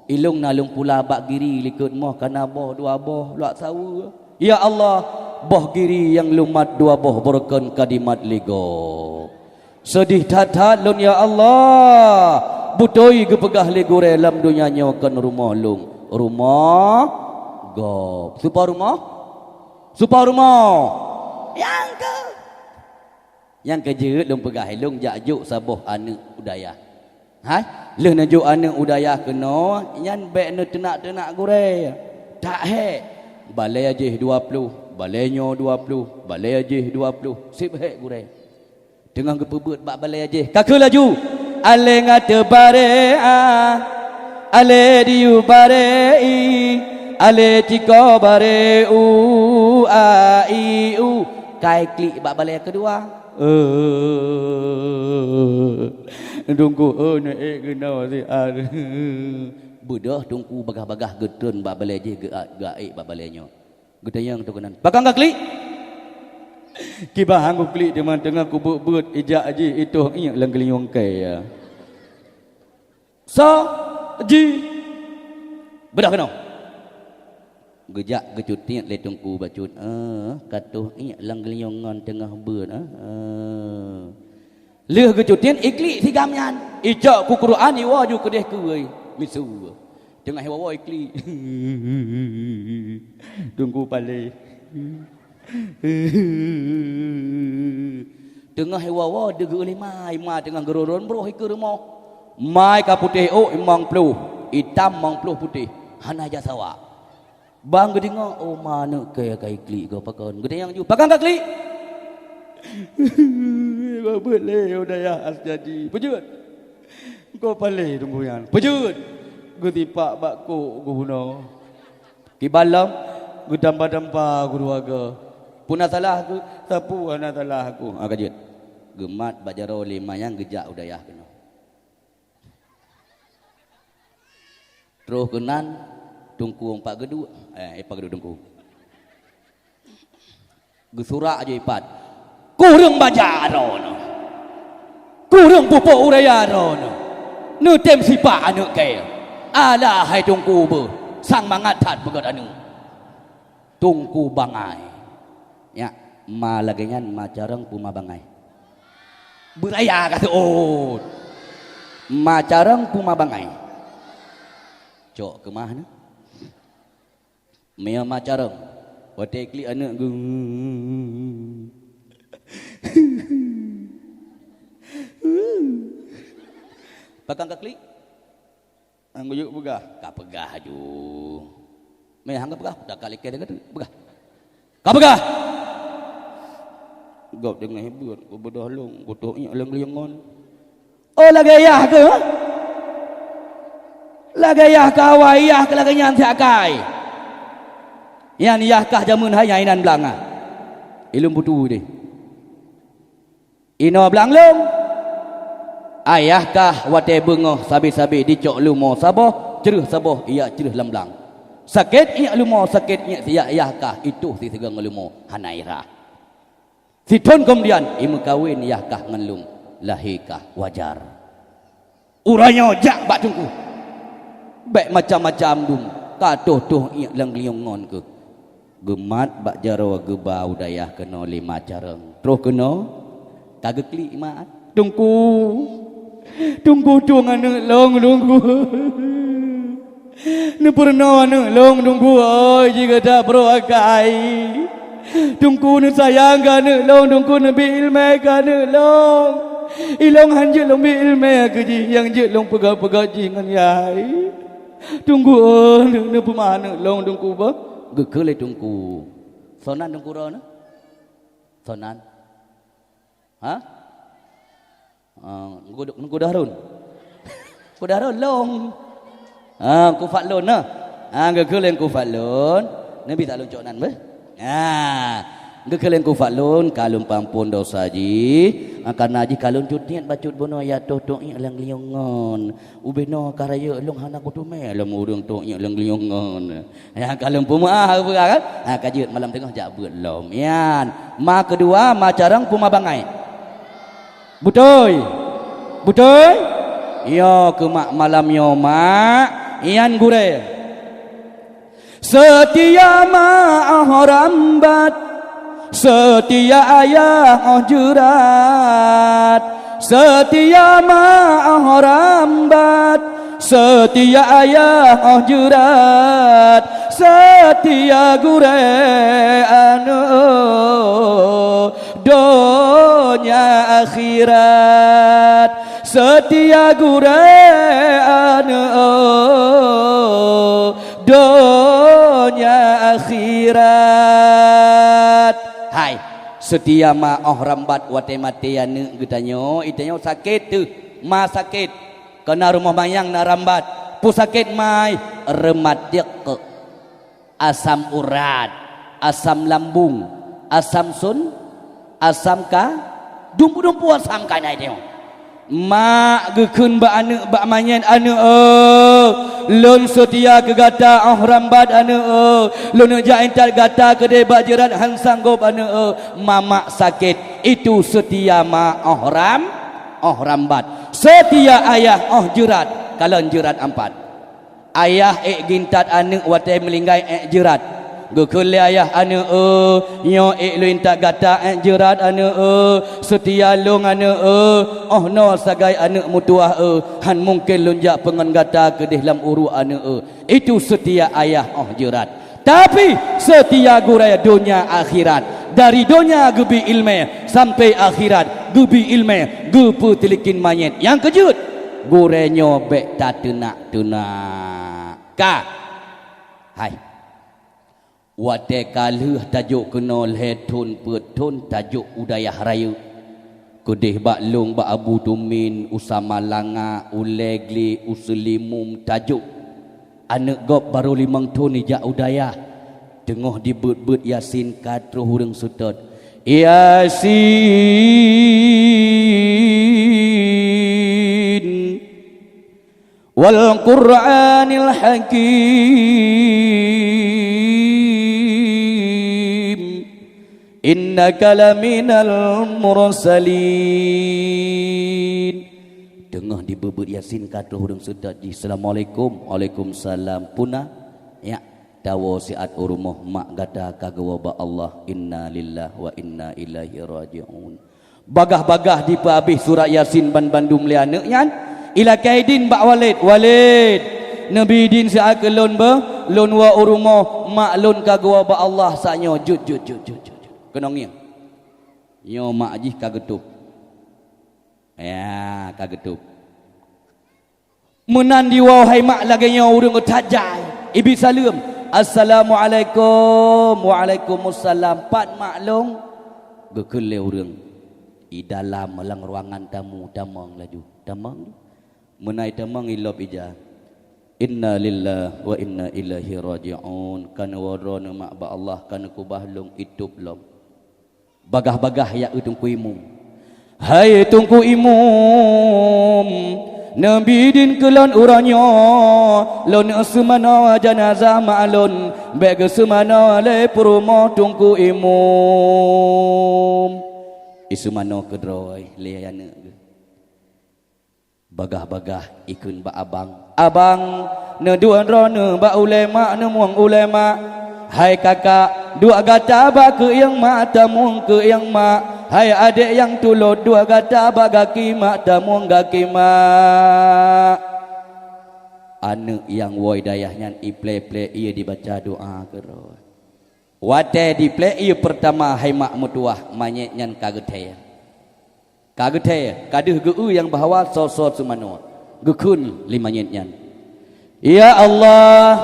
ilôn na lôn pula bak giri likot moh ka na boh dua boh lak saweue. Ya Allah, boh giri nyang lôn mat dua boh beureugon ka dimat lé gob. Seudeh that-that lôn, ya Allah! Beutôi geupeugah lé gurèe lam donya nyoe kon rumoh lôn, rumoh gob. Soe po rumoh? Soe po rumoh? Nyang keu, nyang keu jeuet lôn peugah, lôn jak jok saboh aneuk u dayah. Hai, lheueh neujok aneuëk u dayah keunoe, nyan bék neuteunak-teunak gurée. Tak hék. Balée jéh dua ploh, balée nyoe dua ploh, balée jéh dua ploh, seb hék gurée. Teungoh geupeubeuet bak balée jéh, ka kheun laju, "Alée ngat teubare a, alée diyuh bare i, alée ciko bare u, a, i, u." Kai klik bak balée keudua. Eh, Teungku, eh, neuék keunoe siat. Beudôh Teungku bagah-bagah geutreun bak balée jéh geu-, geuék bak balée nyoe. Geutanyong Teungku nan, "Pakon ka klik?" "Kiban han kuklik teuma teungoh kubeuet-beuet ijak jih itoh iék lam geulinyueng kée." "Soe jih?" "Beudôh keunoe." Geujak geucutiet lé Teungku bacut, "Eh, ka toh iék lam geulinyueng ngon teungoh beuet, eh, eh." Lheueh geucutiet, iklik sigam nyan, icok ku Quran iwoe ju keudeh keue, miseue. Teungoh iwoe-woe iklik. Teungku paléh. Teungoh iwoe-woe deugeu lé ma, ma teungoh geuron-ron broh ikeue rumoh. Ma ka putéh ôk limong ploh, itam limong ploh putéh, hana ija sawa. Ban geudeungoe, "Oh, ma aneuëk kée ka iklik goe pakon?" Geutanyong ju, "Pakon ka klik?" "Babeuet lé u dayah Asjadi." "Peujeuet?" "Goe paléh Teungku nyan." "Peujeuet?" "Geusipak bak kôk geubunoe." "Kiban lom?" "Geutampa-tampa keuluwarga." "Peue na salah keuh?" "Sapeue hana salah keuh?" "Ah, ka jeuet." Geumat bak jaroe lé ma nyan geujak u dayah keunoe. Troh keunan, Teungku pat geuduek, eh, pat geuduek Teungku. Geusurak ju ipat. Kureueng baja droeneuh. Kureueng pupuk ureueng droeneuh. Neutem sipak aneuëk kée. Alah hai Teungku beuh, sang mangat that peugét aneuëk. Teungku bangai. Nyak, ma lagée nyan ma carông peue ma bangai. Beuraya ka seuôt. Ma carông peue ma bangai. Cok keumah nyoe. Meunyoe ma carông, watée klik aneuëk geuh. Pakon ka klik? Nyang geuyue peugah, ka peugah aju. Meuhang ka peugah, dak ka likée teuka teuh, peugah. Ka peugah! Gob deungon hibuet, geubeudôh lôn, geutoh iék lôn liyongon. Oh, lagée yah keuh? Lagée yah keuh awai, yah keuh lagée nyan siat kai. Nyan yah kah jameun hai nyan inan blang ah. Ilôn putui deh. Inoe blang lôn. Ayah kah watée beungoh sabe-sabe dicok lumo saboh, creueh saboh iék creueh lam blang. Sakét iék lumo, sakét iék siyak yah kah itoh siseugong lumo hana irah. Sithon keumudian imeukawen yah kah ngon lôn, lahé kah wajar. Uroe nyoe jak bak teungku. Bék macam-macam dum, ka toh-toh iék lam geulinyueng ngon keuh. Geumat bak jaroe geuba u dayah keunoe lima carông. Troh keunoe, ka geuklik mat. Teungku, teungku tueng aneuëk lôn, teungku. Neupeurunoe aneuëk lôn, teungku, oi, jih gata peuruakai. Teungku neusayang keu aneuëk lôn, teungku neubi iéleumé keu aneuëk lôn. Ilôn han jeuet lôn bi iéleumé keu jih, nyang jeuet lôn peugah-peugah jih ngon yai. Teungku, oh, neu-, neupeumah aneuëk lôn, teungku, bah. Geukheun lé teungku. Sonan teungku droeneuh? Sonan? Ha? Ah, Teungku, Teungku Dahrun. Teungku Dahrun lôn. Ah, Teungku Fadlun nah. Ah, geukheun lé Teungku Fadlun. Neubi that lôn cok nan beh. Ah, geukheun lé Teungku Fadlun, ka lôn peuampôn dosa jih. Ah, kareuna jih ka lôn cutiet bacut bunoe ya toh-toh iék lam geulinyueng ngon. Ubé noe ka rayeuk lôn hana kuteumé lom ureuëng toh iék lam geulinyueng ngon. Nyang ka lôn peumeuáh peugah kan? Ha, ka jeuet malam teungoh jak beuet lom. Nyan, ma keudua, ma carông peue ma bangai. Beutôi? Beutôi? Yo keu mak malam nyoe, mak. Nyan gurée. Seutia ma oh rambat. Seutia ayah oh jeurat, seutia ma oh rambat, seutia ayah oh jeurat, seutia gurée aneuëk donya akhirat. Seutia gurée aneuëk, donya akhirat. Hai, seutia ma óh rambat watée maté aneuëk geutanyoe, itanyoe sakét teuh, ma sakét. Keu na rumoh manyang na rambat, peue sakét mai, reumatik. Asam urat, asam lambung, asam sun, asam ka, dumpu-dumpu asam ka na itanyoe. Mak geukheun bak aneuëk bak manyét, "Aneuëk eu, lôn seutia keu gata óh rambat aneuëk eu, lôn jak intat gata keudeh bak jeurat han sanggôp aneuëk eu." Mamak sakét, itu seutia ma óh ram, óh rambat. Seutia ayah óh jeurat, kalon jeurat ampat. Ayah ék geuintat aneuëk watée meulinggai ék jeurat. Geukheun lé ayah, "Aneuëk eu, nyoe ék lôn intat gata ék jeurat aneuëk eu, seutia lôn aneuëk eu, óh noe sagai aneuëk meutuwah eu, han mungken lôn jak peungon gata keudeh lam uruek aneuëk eu." Itu seutia ayah óh jeurat. Tapi seutia gurée donya akhirat. Dari donya geubi iéleumé sampai akhirat geubi iéleumé, geupeuteulikén manyét. Nyang keujeuet, gurée nyoe bék tateunak-teunak. Ka. Hai. Watée ka lheueh tajok keunoe lhée thon peuet thon tajok u dayah rayeuk. Keudeh bak lôn bak Abu Tumin, u Samalanga, u Legle, u Seulimum tajok. Aneuëk gob barô limong thon ijak u dayah. Teungoh dibeuet-beuet Yasin ka troh ureuëng seutôt, "Yasin." Wal Qur'anil Hakim, innaka laminal mursalin. Teungoh dibeuet-beuet Yasin ka troh ureuëng seutôt jih, "Assalamualaikum." "Waalaikumsalam." "Peue na?" "Nyak, tawoe siat u rumoh, mak gata ka geuwoe bak Allah." "Inna lillahi wa inna ilaihi raji'un." Bagaih-bagaih dipeuhabéh surat Yasin ban bandum lé aneuëk nyan, ilakée idin bak Walid, "Walid, neubi idin siat keu lôn beuh, lôn woe u rumoh, mak lôn ka geuwoe bak Allah saat nyoe, jeuet, jeuet, jeuet, jeuet, jeuet, jeuet." Keunong ngieng. Nyoe mak jih ka geutôb. Ya, ka geutôb. Meunan jiwoe hai mak lagée nyoe ureuëng that jai. Ibi saleuem, "Assalamualaikum." "Waalaikumsalam." "Pat mak lôn?" Geukheun lé ureuëng, "I dalam lam ruangan tamu, tamong laju." Tamong. Meunan tamong ilop ija. "Inna lillahi wa inna ilaihi raji'un." Ka neuwoe droeneuh mak bak Allah, ka neukubah lôn itôb lom. Bagaih-bagaih jak keu Teungku Imum. "Hai Teungku Imum, neubi idin keu lôn uroe nyoe, lôn seumanoe janazah mak lôn, bék geuseumanoe lé peurumoh Teungku Imum." Iseumanoe keudroe lé aneuëk geuh. Bagaih-bagaih ikheun bak abang, "Abang, neuduek droeneuh bak ulée mak, neumueng ulée mak. Hai kakak, duek gata bak keuieng mak, tamueng keuieng mak. Hai adék nyang tulot, duek gata bak gaki mak, tamueng gaki mak." Aneuëk nyang woe dayah nyan iplé-plé ié dibaca doa keudroe. Watée diplé ié peurtama hai mak meutuwah, manyét nyan ka geuthée. Ka geuthée, ka deuh geu-eu nyang bahwa soe-soe seumanoe. Geukheun lé manyét nyan, "Ya Allah,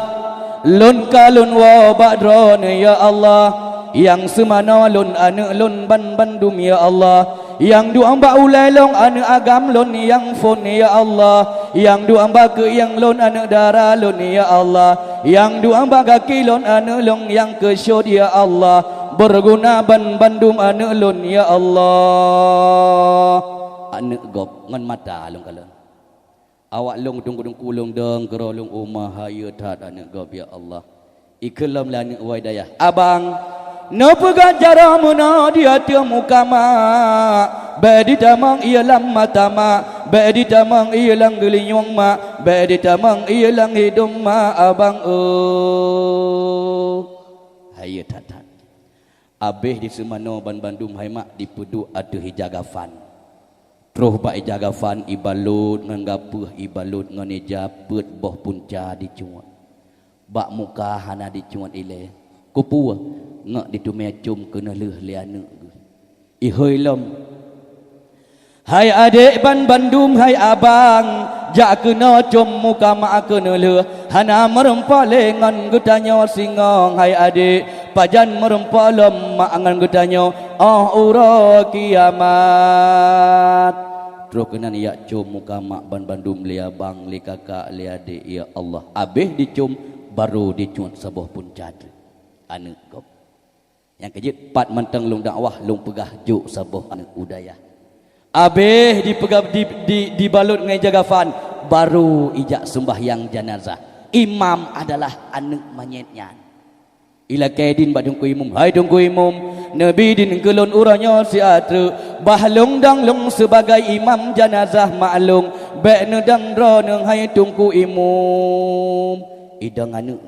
lôn ka lôn woe bak Droeneuh, ya Allah, nyang seumanoe lôn aneuëk lôn ban bandum, ya Allah, nyang duek bak ulée lôn aneuëk agam lôn nyang phon, ya Allah, nyang duek bak keuieng lôn aneuëk dara lôn, ya Allah, nyang duek bak gaki lôn aneuëk lôn nyang keusyot, ya Allah, beuguna ban bandum aneuëk lôn, ya Allah." Aneuëk gob ngon mata lôn kalon. Awak lôn teungku-teungku lôn dong keudroe lôn, "Oh, ma hayeue that aneuëk gob, ya Allah." Ikheun lom lé aneuëk woe dayah, "Abang, neupeugah jaroe meunoe di ateueh muka mak, bék jitamong ié lam mata mak, bék jitamong ié lam geulinyueng mak, bék jitamong ié lam hidong mak, abang, oh." Hayeue that-that. Abéh diseumanoe ban bandum hai mak dipeuduek ateueh ija gafan. Troh bak ija gafan ibalot ngon gapeueh, ibalot ngon ija, peuet boh punca dicuet. Bak muka hana dicuet ilée. Keupeue? Ngeuk diteumé com keuneulheueh lé aneuëk geuh. Ihôi lom. Hai adék ban bandum hai abang, jak keunoe com muka mak keuneulheueh, hana meurumpok lé ngon geutanyoe singoh hai adék, pajan meurumpok lom mak ngon geutanyoe óh uroe kiamat. Troh keunan jak com muka mak ban bandum lé abang, lé kakak, lé adék, ya Allah. Abéh jicom, barô jicut saboh punca treuk aneuëk gob. Nyang keujeuet, pat mantong lôn dakwah, lôn peugah jok saboh aneuëk u dayah. Abéh dipeugah, di, di, dibalot ngon ija kafan, barô ijak seumbahyang janazah. Imam adalah aneuëk manyét nyan. Ilakée idin bak Teungku Imum, "Hai Teungku Imum, neubi idin keu lôn uroe nyoe siat treuk, bah lôn dong lôn sibagai imam janazah mak lôn, bék neudong droeneuh hai Teungku Imum." Idong aneuëk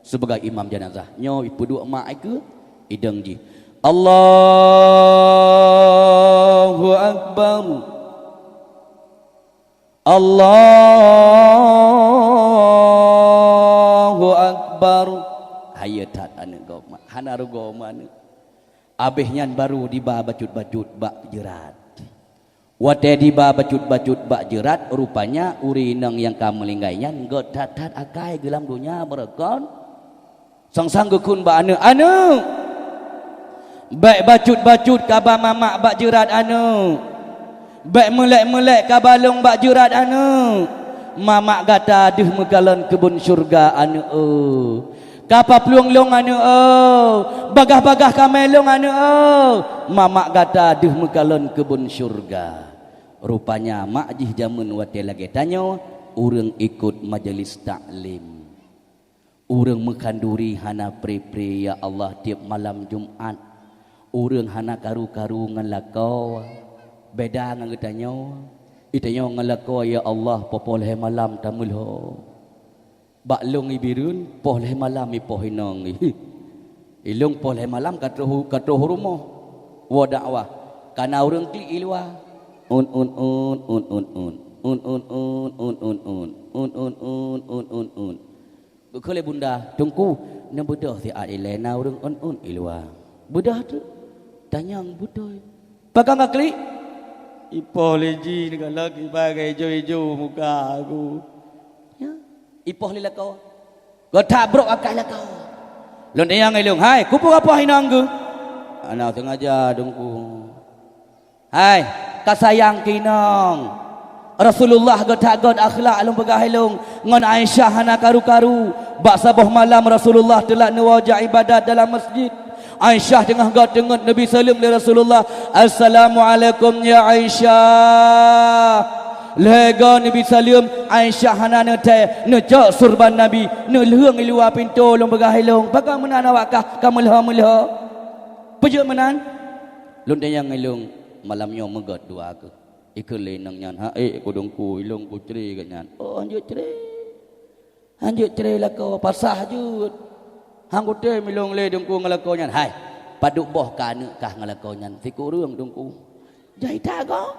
sibagai imam janazah. Nyoe ipeuduek mak i keue, idong jih, "Allahu Akbar. Allahu Akbar." Hayeue that aneuëk gob mak. Hana rugoe meuaneuëk. Abéh nyan barô diba bacut-bacut bak jeurat. Watée diba bacut-bacut bak jeurat, rupanya ureuëng inong nyang ka meulinggai nyan gét that-that akai geulam donya beureugon. Sang-sang geukheun bak aneuëk, "Aneuëk, bék bacut-bacut kaba mamak bak jeurat, aneuëk. Bék meulék-meulék kaba lôn bak jeurat, aneuëk. Mamak gata deuh meukalon keubon syeuruga, aneuëk, eu. Ka paplueng lôn, aneuëk, eu. Bagaih-bagaih kamé lôn, aneuëk, eu. Mamak gata deuh meukalon keubon syeuruga." Rupanya mak jih jameun watée lagée tanyoe, ureuëng ikot majelis taklim. Ureuëng meukhanduri hana pre-pre, ya Allah, tieb malam Jumat. Ureuëng hana karu-karu ngon lakoe, beda ngon geutanyoe. Geutanyoe ngon lakoe, ya Allah, poh-poh lhée malam tameulhô. Bak lôn i Bireuen, poh lhée malam ipoh inong. Ilôn poh lhée malam ka troh, ka troh rumoh. Woe dakwah, ka na ureuëng klik i luwa. Un, un, un, un, un, un. Un, un, un, un, un, un. Un, un, un, un, un, un. Geukheun lé bunda, "Teungku, neubeudôh siat ilée na ureuëng un-un i luwa." "Beudôh treuk." "Tanyong beutôi." "Pakon ka klik?" "Ipoh lé jih neukalon iba ijo-ijo muka geuh." "Ya, ipoh lé lakoe." Geutak brok akai lakoe. Lôn tanyong ilôn, "Hai, keupeue ka poh inong geuh?" "Hana sengaja, Teungku." "Hai, ka sayang keu inong." Rasulullah geutak gét akhlak, lôn peugah ilôn. Ngon Aisyah hana karu-karu. Bak saboh malam Rasulullah teulat neuwoe jak ibadat dalam masjid. Aisyah teungoh gét teungeut neubi saleuem lé Rasulullah, "Assalamualaikum ya Aisyah." Lhée goe neubi saleuem, Aisyah hana neuthée, neucok surban Nabi, neulheueng i luwa pintoe, lôn peugah ilôn, "Pakon meunan awak kah ka meulhô-meulhô? Peue jeuet meunan?" Lôn tanyong ilôn, "Malam nyoe meugét dua keuh?" Ikheun lé inong nyan, "Ha'ék, ku Teungku, ilôn ku cre gét nyan." "Oh, hanjeuet cre. Hanjeuet cre lakoe, pasah jeuet. Han kutem ilôn lé Teungku ngon lakoe nyan." "Hai, padub boh ka aneuëk kah ngon lakoe nyan?" "Sikureueng, Teungku." "Jai that goe."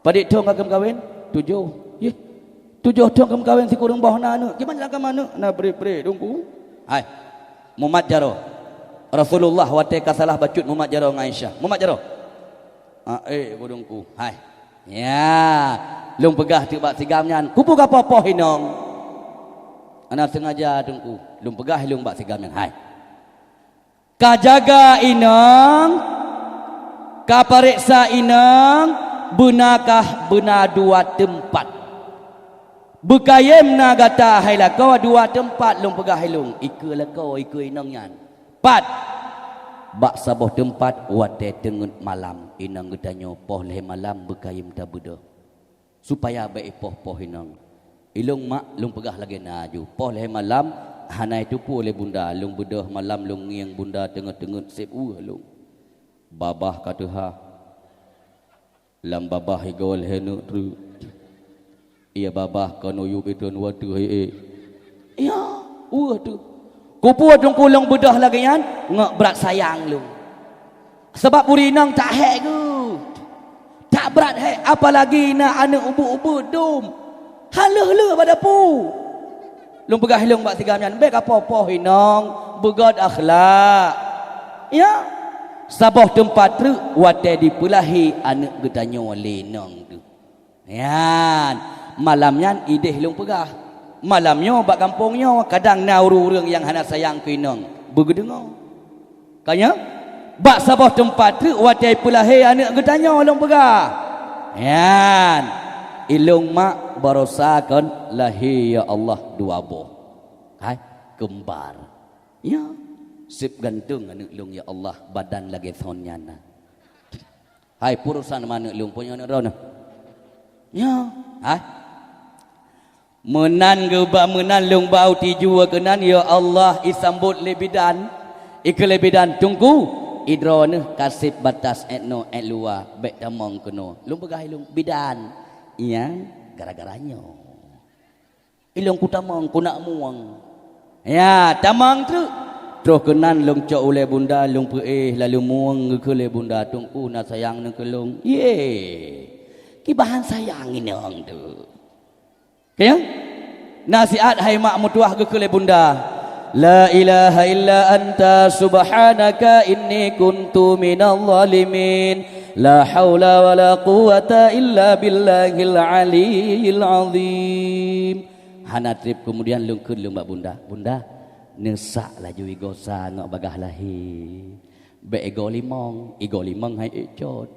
"Padit thon ka keumeukawén?" "Tujoh." "Yeh, tujoh thon keumeukawén, sikureueng boh na aneuëk. Kiban jak kama aneuëk?" "Na bret-bret, Teungku." "Hai, mumat jaroe." Rasulullah watée ka salah bacut mumat jaroe ngon Aisyah. "Mumat jaroe." "Ha'ék, ku Teungku." "Hai." "Ya, lôn peugah teuk bak sigam nyan, keupeue ka poh-poh inong?" "Hana sengaja, Teungku." "Lôn peugah ilôn bak sigam nyan." "Hai." Ka jaga inong, ka pareksa inong, beuna kah beuna dua teumpat. Beukayém na gata hai lakoe dua teumpat, lôn peugah ilôn, ikeue lakoe, ikeue inong nyan. Pat, bak saboh teumpat watée teungeut malam, inong geutanyoe poh lhée malam beukayém tabeudôh. Supaya bék ipoh-poh inong. Ilôn mak, lôn peugah lagée na aju. Poh lhée malam, hana iteupeue lé bunda, lôn beudôh malam lôn ngieng bunda teungeut-teungeut seb weueh lôn. Babah ka teuhah. Lam babah igoe lhée neuk treuk. Iya babah kon uyueb itreun wateuh, eh, eh. Ya, weueh teuh. Keupeue Teungku lôn beudôh lagée nyan? Ngon brat sayang lôn. Sabab ureuëng inong tak hék geuh. Tak brat hék, apalagi na aneuëk ubeut-ubeut dum. Han lheueh-lheueh bak dapu. Lôn peugah ilôn bak sigam nyan, bék ka poh-poh inong, beugét akhlak. Ya. Saboh teumpat treuk watée jipeulahé aneuëk geutanyoe lé inong teuh. Nyan, malam nyan ideh lôn peugah. Malam nyoe bak gampông nyoe kadang na ureuëng-ureuëng nyang hana sayang keu inong beugeudeungoe. Ka nyoe, bak saboh teumpat treuk watée jipeulahé aneuëk geutanyoe lôn peugah. Nyan, ilôn mak barosa kon lahé ya Allah dua boh. Hai, kembar. Ya, seb ganteng aneuëk lôn ya Allah, badan lagée thon nyan na. Hai, purusan manök lôn, peue nyoe aneuëk droeneuh? Nyoe, hai. Meunan geuba meunan lôn bau tijue keunan, ya Allah, isambot lé bidan. Ikeu lé bidan, Teungku, idroeneuh ka seb batas étnoe étluwa, bék tamong keunoe. Lôn peugah ilôn, bidan, nyang gara-gara nyoe. Ilôn kutamong, kunak mueng. Ya, tamong treuk. Troh keunan lôn cok ulée bunda, lôn peuéh lalu mueng geukheun lé bunda, Teungku na sayang neuh keu lôn. Ye, kibahan sayang inong teuh. Keu? Nasihat hai mak meutuwah geukheun lé bunda. La ilaha illa anta subhanaka inni kuntu minal zalimin. La haula wala quwwata illa billahil aliyyil azim. Hana treb keumudian lôn kheun lôn bak bunda, "Bunda, neusak laju igosa ngon bagaih lahé. Bék igoe limong, igoe limong hai ék cot."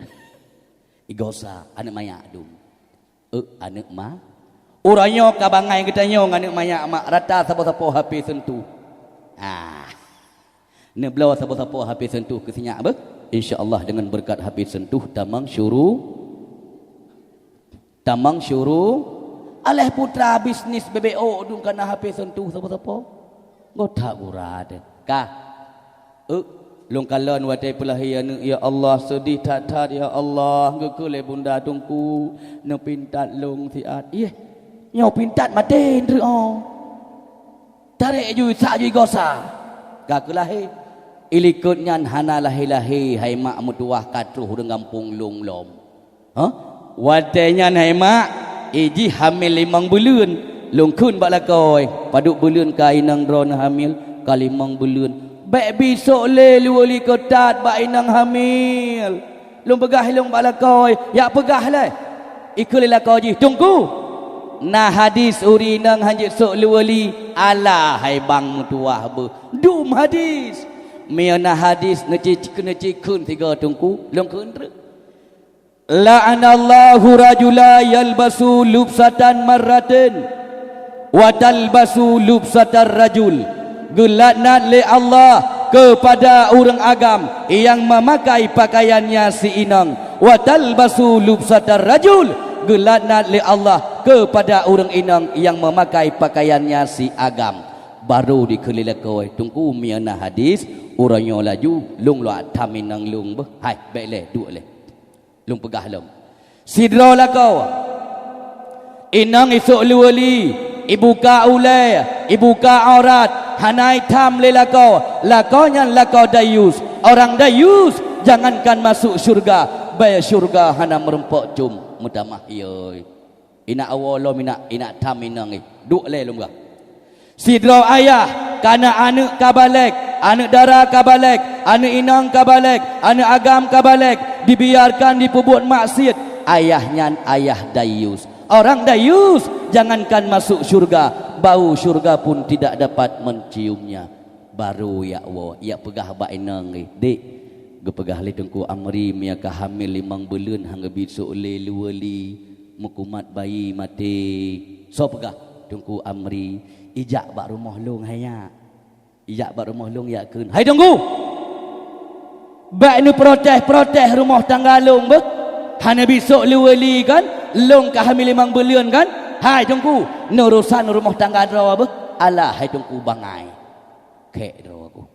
Igosa aneuëk manyak dum. Ék aneuëk ma. Uroe nyoe ka bangai geutanyoe ngon aneuëk manyak mak rata sapo-sapo hapé seuntuh. Ah. Neubloe sapo-sapo hapé seuntuh keu sinyak beuh. Insya Allah dengan berkat hapé seuntuh tamong syuru Tamong syuru, aléh putra bisnis bebek ôk dum kana hapé seuntuh sapo-sapo. Gotak gura teuh. Ka. Ék, lôn kalon watée peulahé aneuëk, ya Allah, seudeh that-that, ya Allah, geukheun lé bunda Teungku, neupintat lôn siat. Yeh, nyoe pintat maté treuk oh. Tarek ju sak ju igosa. Ka keu lahé. Ilikot nyan hana lahé-lahé hai mak meutuwah ka troh ureuëng gampông lôn lom. Hah? Watée nyan hai mak, ijih hamil limong buleuen. Lôn kheun bak lakoe, padub buleuen ka inong droeneuh hamil, ka limong buleuen. Bék bisok lé luweuli keutat bak inong hamil. Lôn peugah ilôn bak lakoe, yak peugah lé. Ikheun lé lakoe jih, Teungku, na hadis ureuëng inong hanjeuet sok luweuli, alah hai bang meutuwah beuh. Dum hadis. Meunyoe na hadis neuci-, neucikheun sigoe Teungku, lôn kheun treuk. La'anallahu rajula yalbasu lubsatan marratin wa talbasu lubsatar rajul. Geulaknat lé Allah keupada ureuëng agam nyang meumakai pakaiannya si inong, wa talbasu lubsatar rajul. Geulaknat lé Allah keupada ureuëng inong nyang meumakai pakaiannya si agam. Barô dikheun lé lakoe, Teungku, meunyoe na hadis, uroe nyoe laju lôn loe tham inong lôn beuh. Hai, bék lé, duek lé. Lôn peugah lom. Sidroe lakoe, inong isok luweuli, ibuka ulée, ibuka aurat, hana itham lé lakoe. Lakoe nyan lakoe dayus. Orang dayus jangankan masuk syurga, bae syurga hana meurumpok com. Meutamah yoi. Inak awoe lom inak, inak tham inong ih. Duek lé lôn peugah. Sidroe ayah kana aneuëk ka balek, aneuëk dara ka balek, aneuëk inong ka balek, aneuëk agam ka balek, dibiarkan dipeubuet maksiet, ayah nyan ayah dayus. Orang dayus jangankan masuk syurga, bau syurga pun tidak dapat menciumnya. Barô yak woe, yak peugah bak inong ih, "Dek, geupeugah lé Teungku Amri meunyoe ka hamil limong buleuen han geubisok lé luweuli, meukumat bayi maté." Soe peugah? Teungku Amri. Ijak bak rumoh lôn hai nyak. Ijak bak rumoh lôn yak kheun, "Hai Teungku! Bék neuprotes-protes rumoh tangga lôn beuh. Hana bisok luweuli kan? Lôn ka hamil limong buleuen kan? Hai Teungku, neurusan rumoh tangga droe beuh." Alah hai Teungku bangai. Khék droe ku.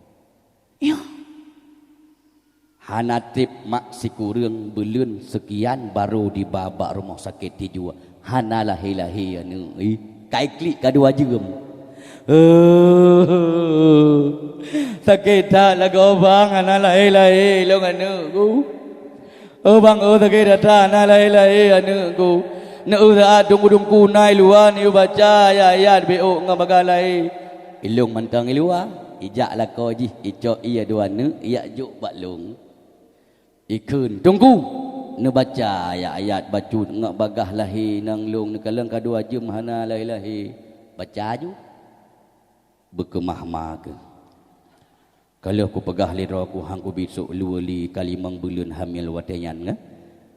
Ya. Hana treb mak sikureueng buleuen seukian barô diba bak rumoh sakét tijue. Hana lahé-lahé aneuëk. Ih, kai klik ka dua jeuem. Sakét that lagoe bang hana lahé-lahé lôn aneuëk ku. Oh bang, oh sakét that hana lahé-lahé aneuëk ku. Neueu saát teungku-teungku na i luwa neuyue baca ayat-ayat bék ôk ngon bagaih lahé. Ilôn mantong i luwa, ijak lakoe jih, icok ie dua neuk, ijak jok bak lôn. Ikheun, "Teungku, neubaca ayat-ayat bacut ngon bagaih lahé nang lôn neukalon ka dua jeuem hana lahé-lahé." Baca aju. Beukeumah ma keuh. Ka lheueh kupeugah lé droe ku han kubi sôk luweue li ka limong buleuen hamil watée nyan ngon.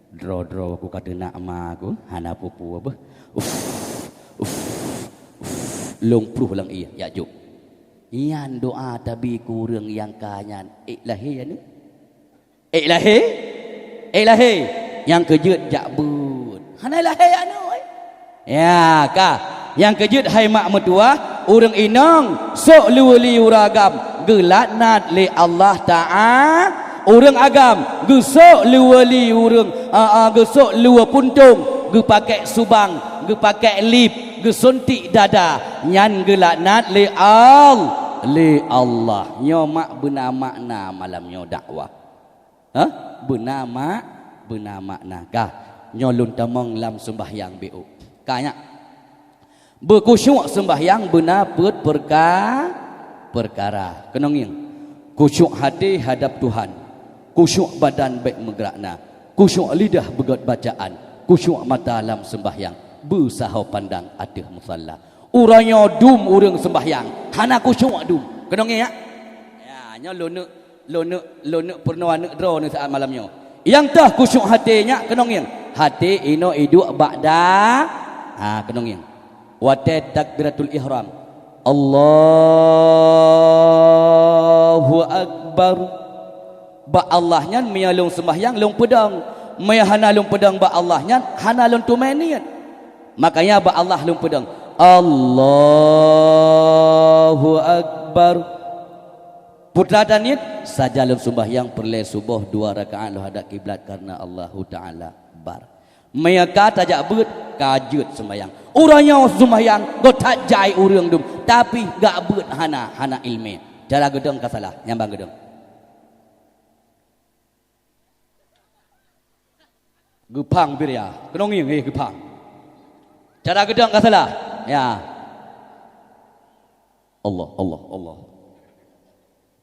Droe-droe ku ka teunak ma ku hana peue-peue beuh. Uff, uff, uff, lôn pruh lam ié, jak jok. Nyan doa tabi keu ureuëng nyang ka nyan ék lahé aneuk. Ék lahé? Ék lahé? Nyang keujeuet jak beuet. Hana lahé aneuk, eh? Ya, ka. Nyang keujeuet hai mak meutuwah, ureuëng inong, sôk luweue li ureuëng agam, geulaknat lé Allah Taala. Ureuëng agam, geusôk luweue li ureuëng, a, a, geusôk luweue puntông, geupakèk subang, geupakèk lip, geusuntik dada, nyan geulaknat lé Al-, lé Allah. Nyoe mak beuna makna malam nyoe dakwah. Hah? Beuna mak-, beuna makna. Ka, nyoe lôn tamong lam seumbahyang B O. Ka nyak. Beukhusyuk seumbahyang beuna peuet peurka-, peukara. Keunong ngieng. Khusyuk hati hadap Tuhan. Khusyuk badan bék meugrak na. Khusyuk lidah beugét bacaan. Khusyuk mata lam seumbahyang. Beusaho pandang ateueh musalla. Uroe nyoe dum ureuëng seumbahyang, hana khusyuk dum. Keunong ngieng, ya? Ya, nyoe lôn neuk, lôn neuk, lôn neuk peurunoe aneuk droe neusaat malam nyoe. Nyang teuh khusyuk hati nyak keunong ngieng. Hati inoe iduek bak da-, ha, keunong ngieng. Watée takbiratul ihram. Allahu Akbar. Bak Allah nyan meunyoe lôn seumbahyang lôn peudong. Meunyoe hana lôn peudong bak Allah nyan hana lôn teumé niet. Makanya bak Allah lôn peudong, "Allahu Akbar." Peue teuma niet, sajan lôn seumbahyang peureulée suboh dua rakaat lôn hadap kiblat kareuna Allahu Taala bar. Meunyoe ka tajak beuet, ka jeuet seumbahyang. Uroe nyoe seumbahyang, goe that jai ureuëng dum, tapi gak beuet hana, hana iéleumé. Cara geudong ka salah, nyang ban geudong. Geupang biria. Keunong ngieng, eh, geupang. Cara geudong ka salah. Ya. Allah, Allah, Allah.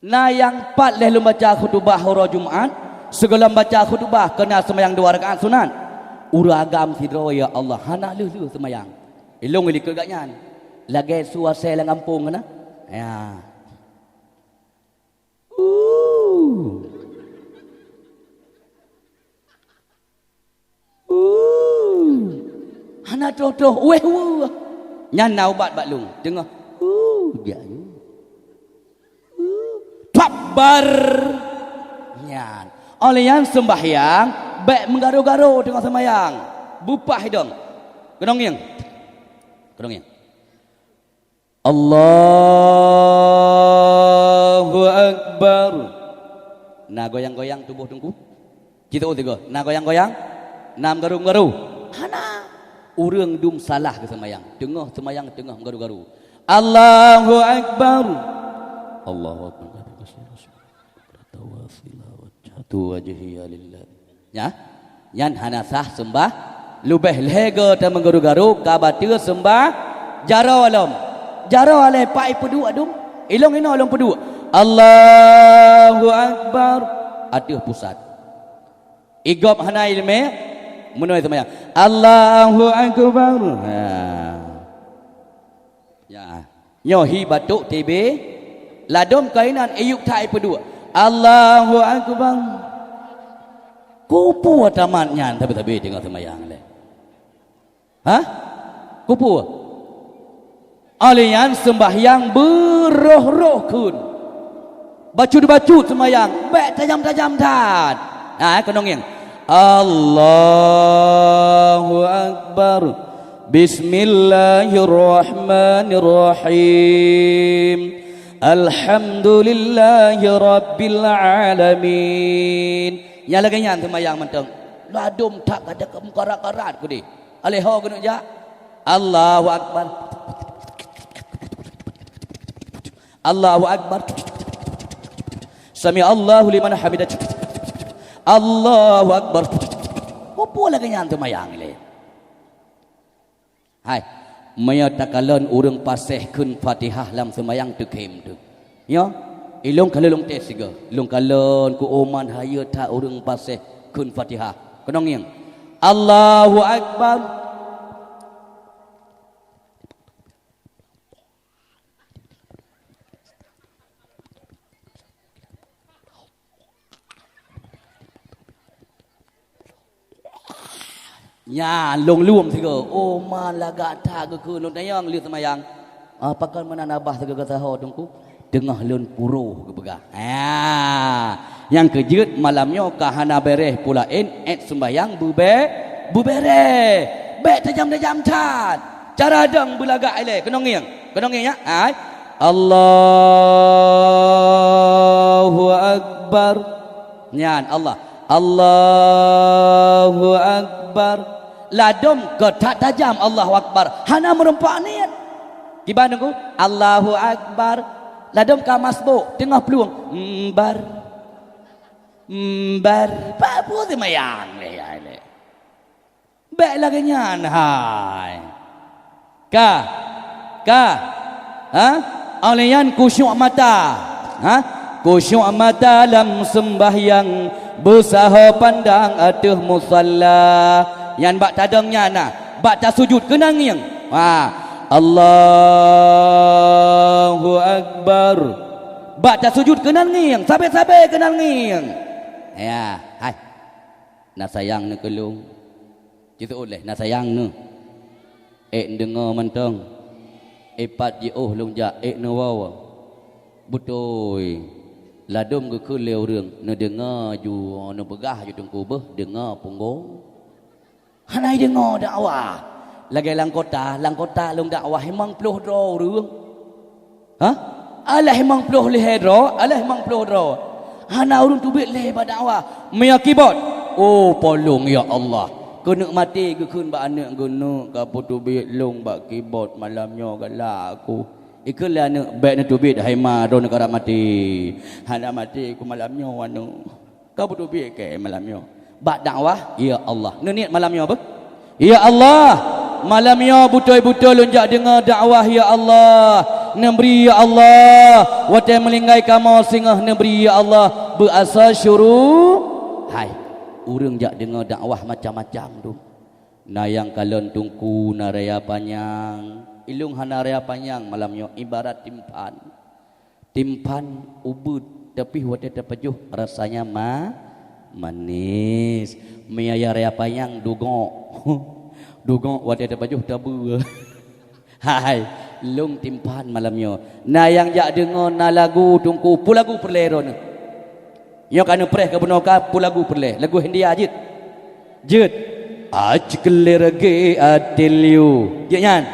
Na nyang pat lheueh lôn baca khutubah uroe Jumat, sigohlom baca khutubah keu na seumayang dua rakaat sunat. Ureuëng agam sidroe, ya Allah, hana lheueh-lheueh seumayang. Ilôn likot gobnyan. Lagée su asée lam gampông na. Ya. Uh. Uh. Hana troh-troh, wéh, weueh. Nyan na ubat bak lôn. Teungoh. Uh, jak, uh. Uh. Takbar. Nyan. Óh lheueh nyan seumbahyang, bék meugaru-garu teungoh seumbahyang. Beupah idong. Keunong ngieng. Keunong ngieng. Allahu Akbar. Na goyang-goyang tuboh teungku? Cit sigoe. Na goyang-goyang? Na meugaru-garu? Hana. Ureuëng dum salah keu seumayang. Teungoh seumayang, teungoh meugaru-garu. Allahu Akbar. Allahu Akbar. Wajjahtu wajhiya lilladzi. Nya, nyan hana sah seumbah. Leubeh lhée goe tameugaru-garu ka bateue seumbah jaroe lom. Jaroe alée pat ipeuduek dum. Ilong inoe lôn peuduek. Allahu Akbar. Ateueh pusat. Igob hana iéleumé, meunoe seumayang. Allahu Akbar. Ha. Ya. Nyoe hi batuk T B, ladôm kainan iyup that ipeuduek. Allahu Akbar. Kupeue tamat nyan sabe-sabe teungoh seumayang lé? Hah? Kupeue? Alèh nyan seumbahyang beuroh-roh kheun. Bacut-bacut seumayang, bèk tajam-tajam that. Nah, keunong ngieng. Allahu Akbar. Bismillahirrahmanirrahim. Alhamdulillahirabbil alamin. Nyang lagèe nyan seumayang mantong. Ladôm that ka mukarat-karat keudéh. Alèh ho keuneuk jak. Allahu Akbar. Allahu Akbar. Sami Allahu liman hamidah. Allahu Akbar. Peue lagèe nyan seumayang lé? Hai, meunyoe takalon ureueng paséh kheun Fatihah lam seumayang teukhém teuh. Nyoe, Ilôn kalon lôn tes sigoe. Lôn kalon keu oman hayeue that ureuëng paséh kheun Fatihah. Keunong ngieng. Allahu Akbar. Nyan lôn lom sigoe. Oh, ma lagak that geukheun lôn tanyong lheueh seumayang. Ah, pakon meunan abah sigoe geusaho teungku? Teungoh lôn puroh geupeugah. Ha. Nyang keujeuet malam nyoe ka hana bèrèh pula én, èt seumbahyang beubè-, beubèrèh. Bèk tajam-tajam that. Cara dong beulagak ilèe. Keunong ngieng. Keunong ngieng ya. Hai. Allahu Akbar. Nyan Allah. Allahu Akbar. Ladom ka that tajam Allahu Akbar. Hana meureumpok niet. Kiban teungku, Allahu Akbar. Ladom ka masbuk, teungoh plueng. Mbar. Mbar. Pak peue seumayang lé, ya lé. Bèk lagèe nyan hai. Ka. Ka. Ha? Óh lheueh nyan khusyuk mata. Ha? Khusyuk mata lam seumbahyang, beusaho pandang ateueh musalla. Nyan bak tadong nyan na. Bak tasujud keunong ngieng. Ha. Allahu Akbar. Bak tasujud keunong ngieng. Sabé-sabé keunong ngieng. Ya, hai. Na sayang neuh keu lôn. Jiseuôt lé, na sayang neuh. Ék neudeungoe mantong. Ék pat jiôh lôn jak, ék neuwoe. Beutôi. Ladôm geukheun lé ureuëng, neudeungoe ju, neupeugah ju teungku beuh, deungoe punggong. Hana jideungoe dakwah. Lagée lam kota, lam kota lôn dakwah limong ploh droe ureuëng. Hah? Alah limong ploh lhée droe, alah limong ploh droe. Hana ureuëng teubiet lé bak dakwah. Meunyoe kibot, oh, polong ya Allah. Keuneuk maté geukheun bak aneuëk geuneuk ka peuteubiet lôn bak kibot malam nyoe galak aku. Ikheun lé aneuëk, bék neuteubiet hai ma, droeneuh karab maté. Hana maté ku malam nyoe aneuëk. Ka beuteubiet keu malam nyoe. Bak dakwah, ya Allah. Neuniet malam nyoe beuh? Ya Allah, malam nyoe beutôi-beutôi lôn jak deungoe dakwah, ya Allah. Neubri, ya Allah, watée meulinggai kamoe singoh neubri, ya Allah. Beuasa syuru. Hai, ureuëng jak deungoe dakwah macam-macam tu. Na nyang kalon teungku, na raya panyang. Ilung hana raya panyang malam nyoe, ibarat timphan. Timphan ubeuet, tapi watée tapajoh rasanya ma-, manis. Mie ayam raya panyang dugok. Dugok watée tapajoh tabeue. Hai, lôn timphan malam nyoe. Na nyang jak deungoe na lagu teungku, peue lagu peureulée droeneuh? Nyoe ka neupreh keu bunoe ka peue lagu peureulée? Lagu Hindia jeuet. Jeuet. Acik lerege atilyu. Jeuet nyan.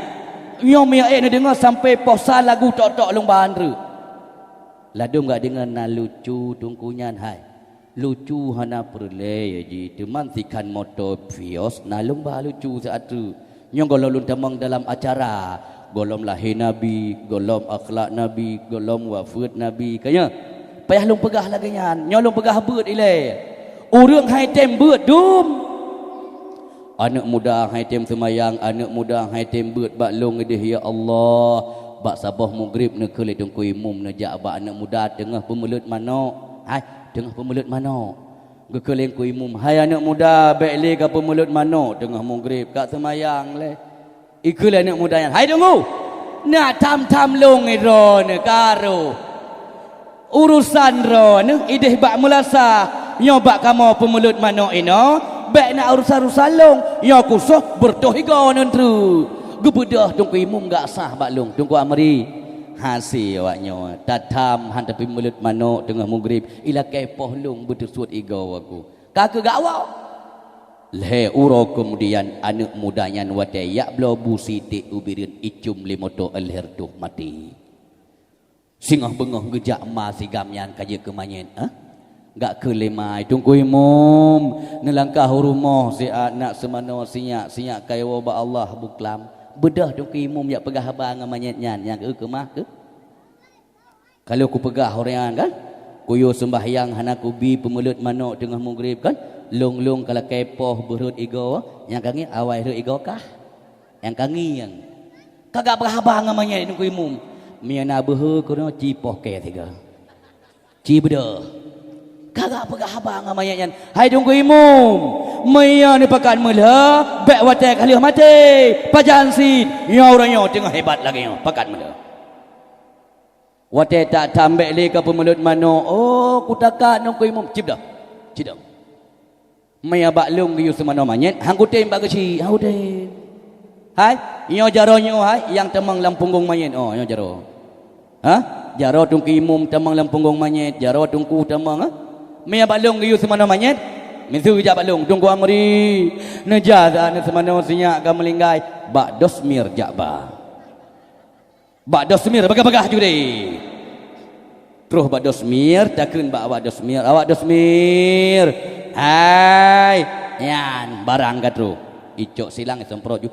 Nyoe miyueb ék neudeungoe sampoe poh sa lagu tok-tok lôn ba anreuk. Ladôm gak deungoe na lucu teungku nyan hai. Lucu hana peureulée ya jih, teuma sikhan moto Vios na lôn ba lucu siat treuk. Nyoe gohlom lôn tamong dalam acara, gohlom lahé Nabi, gohlom akhlak Nabi, gohlom wafeuet Nabi. Ka nyoe, payah lôn peugah lagée nyan. Nyoe lôn peugah beuet ilée. Ureuëng hai tem beuet dum. Aneuëk muda hai tem seumayang, aneuëk muda hai tem beuet bak lôn ideh, ya Allah. Bak saboh mugrib neukheun lé teungku imum neujak bak aneuëk muda teungoh peumeuleut manok. Hai, teungoh peumeuleut manok. Geukheun lé teungku imum, "Hai aneuëk muda, bék lé ka peumeuleut manok teungoh mugrib, ka seumayang lé." Ikheun lé aneuëk muda nyan, "Hai teungku, na tham-tham lôn droeneuh karu. Urusan droeneuh ideh bak meulasa, nyoe bak kamoe peumeuleut manok inoe, bék na urusan-urusan lôn, nyoe kusoh beureutoh igoe neuntreuk." Geubeudôh teungku imum gak sah bak lôn, Teungku Amri. Hase awak nyoe, tatham han tapeumeuleut manok teungoh mugrib, ilakée poh lôn beuteusuet igoe aku. Ka keu gak woe. Lhée uroe keumudian, aneuëk muda nyan watée jak bloe bu sitek u Bireuen icum lé moto lhée reutôh maté. Singoh beungoh geujak ma si GAM nyan ka jeuet keu manyét, eh? Gak kheun lé ma, "Teungku Imum, neulangkah u rumoh siat nak seumanoe sinyak, sinyak kayée woe bak Allah buklam." Beudôh Teungku Imum jak peugah haba ngon manyét nyan, nyang keu keumah keu. Ka lheueh kupeugah ureuëng nyan kan, kuyue seumbahyang hana kubi peumeuleut manok teungoh mugrib kan, lôn-lôn ka lakée poh beurhot igoe, nyang ka ngieng awai rhot igoe kah? Nyang ka ngieng. Ka gak peugah haba ngon manyét Teungku Imum. Mie na beuhe keunoe ci poh kée sigoe. Cibeudoh. Ka geupeugah haba ngon manyét nyan, "Hai Teungku Imum, meunyoe neupakat meulhô, bék watée ka lheueh maté. Pajan cit, nyoe uroe nyoe teungoh hebat lagée nyoe, pakat meulhô." Watée that-that bék lé ka peumeulot manoe, "Oh, kutakat Teungku Imum." Cibeudoh. Cibeudoh. Meunyoe bak lôn geuyue seumanoe manyét, han kutem bak geuchik, han kutem. Hai, nyoe jaroe nyoe hai, nyang tamong lam punggong manyét, oh, nyoe jaroe. Ha? Jaroe Teungku Imum tamong lam punggong manyét, jaroe Teungku tamong, ha? Meunyoe bak lôn geuyue seumanoe manyét, miseue jak bak lôn, Teungku Amri, neujak that neuseumanoe sinyak ka meulinggai, bak Dosmir jak ba. Bak Dosmir bagah-bagah ju deh. Troh bak Dosmir, takheun bak awak Dosmir, "Awak Dosmir, hai, nyan barang ka troh." Icok silang isemprot ju.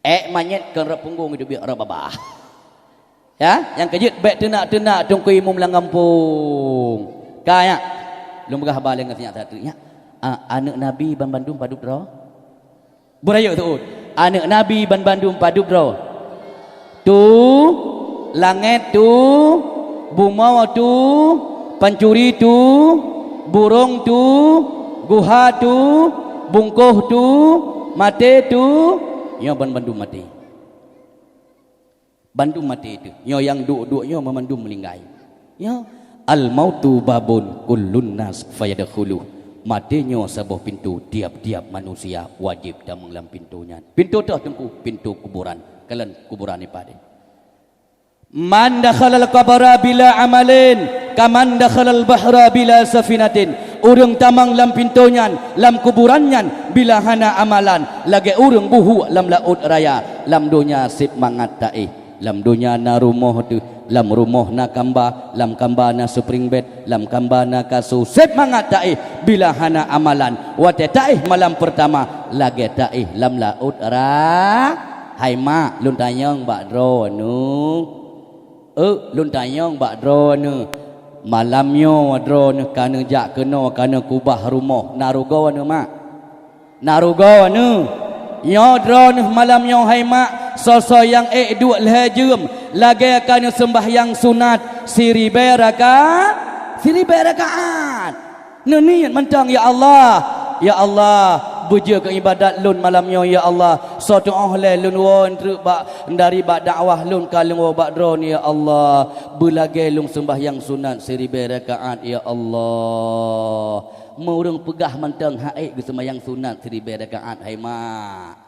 Ék manyét kon rot punggong itu biek rot babah. Ya, nyang keujeuet bék teunak-teunak Teungku Imum lam gampông. Ka nyak, lôn peugah haba lé ngon sinyak that-that nyak. A, aneuëk Nabi banmandum padub droe? Beurayeuk seuôt. Aneuëk Nabi banmandum padub droe? Tu, langét tu, bumoe tu, pancuri tu, burông tu, guha tu, bungkôh tu, maté tu, nyoe banmandum maté. Bandum maté teuh. Nyoe nyang duek-duek nyoe meumandum meuninggai. Nyoe, "Al-mautu babun kullun nas fayadkhuluh." Maté nyoe saboh pintoe, tiab-tiab manusia wajéb tamong lam pintoe nyan. Pintoe toh teungku, pintoe kuburan. Kalon kuburan ié padé. "Man dakhalal qabra bila amalin, kaman dakhalal bahra bila safinatin." Ureuëng tamong lam pintoe nyan, lam kuburan nyan, bila hana amalan, lagée ureuëng buhuk lam laôt raya. Lam donya sép mangat taéh. Lam donya na rumoh teuh, lam rumoh na kamba, lam kamba na spring bed, lam kamba na kasô, sép mangat taéh bila hana amalan. Watée taéh malam peurtama, lagée taéh lam laôt ra-, hai mak, lôn tanyong bak droeneuh. Euk, lôn tanyong bak droeneuh. Malam nyoe droeneuh ka neujak keunoe, ka neukubah rumoh, na rugoe neuh mak? Na rugoe neuh. Nyoe droeneuh malam nyoe hai mak, soe-soe nyang ék duek lhée jeuem, lagée ka neuseumbahyang sunat siribée rakaat, siribée rakaat. Neuniet mantong, "Ya Allah, ya Allah, beujeuet keu ibadat lôn malam nyoe, ya Allah. Soe tuoh lé lôn woe treuk bak, dari bak dakwah lôn ka lôn woe bak droeneuh, ya Allah. Beulagée lôn seumbahyang sunat siribée rakaat, ya Allah." Meureueng peugah mantong han ék geuseumbahyang sunat siribée rakaat, hai mak.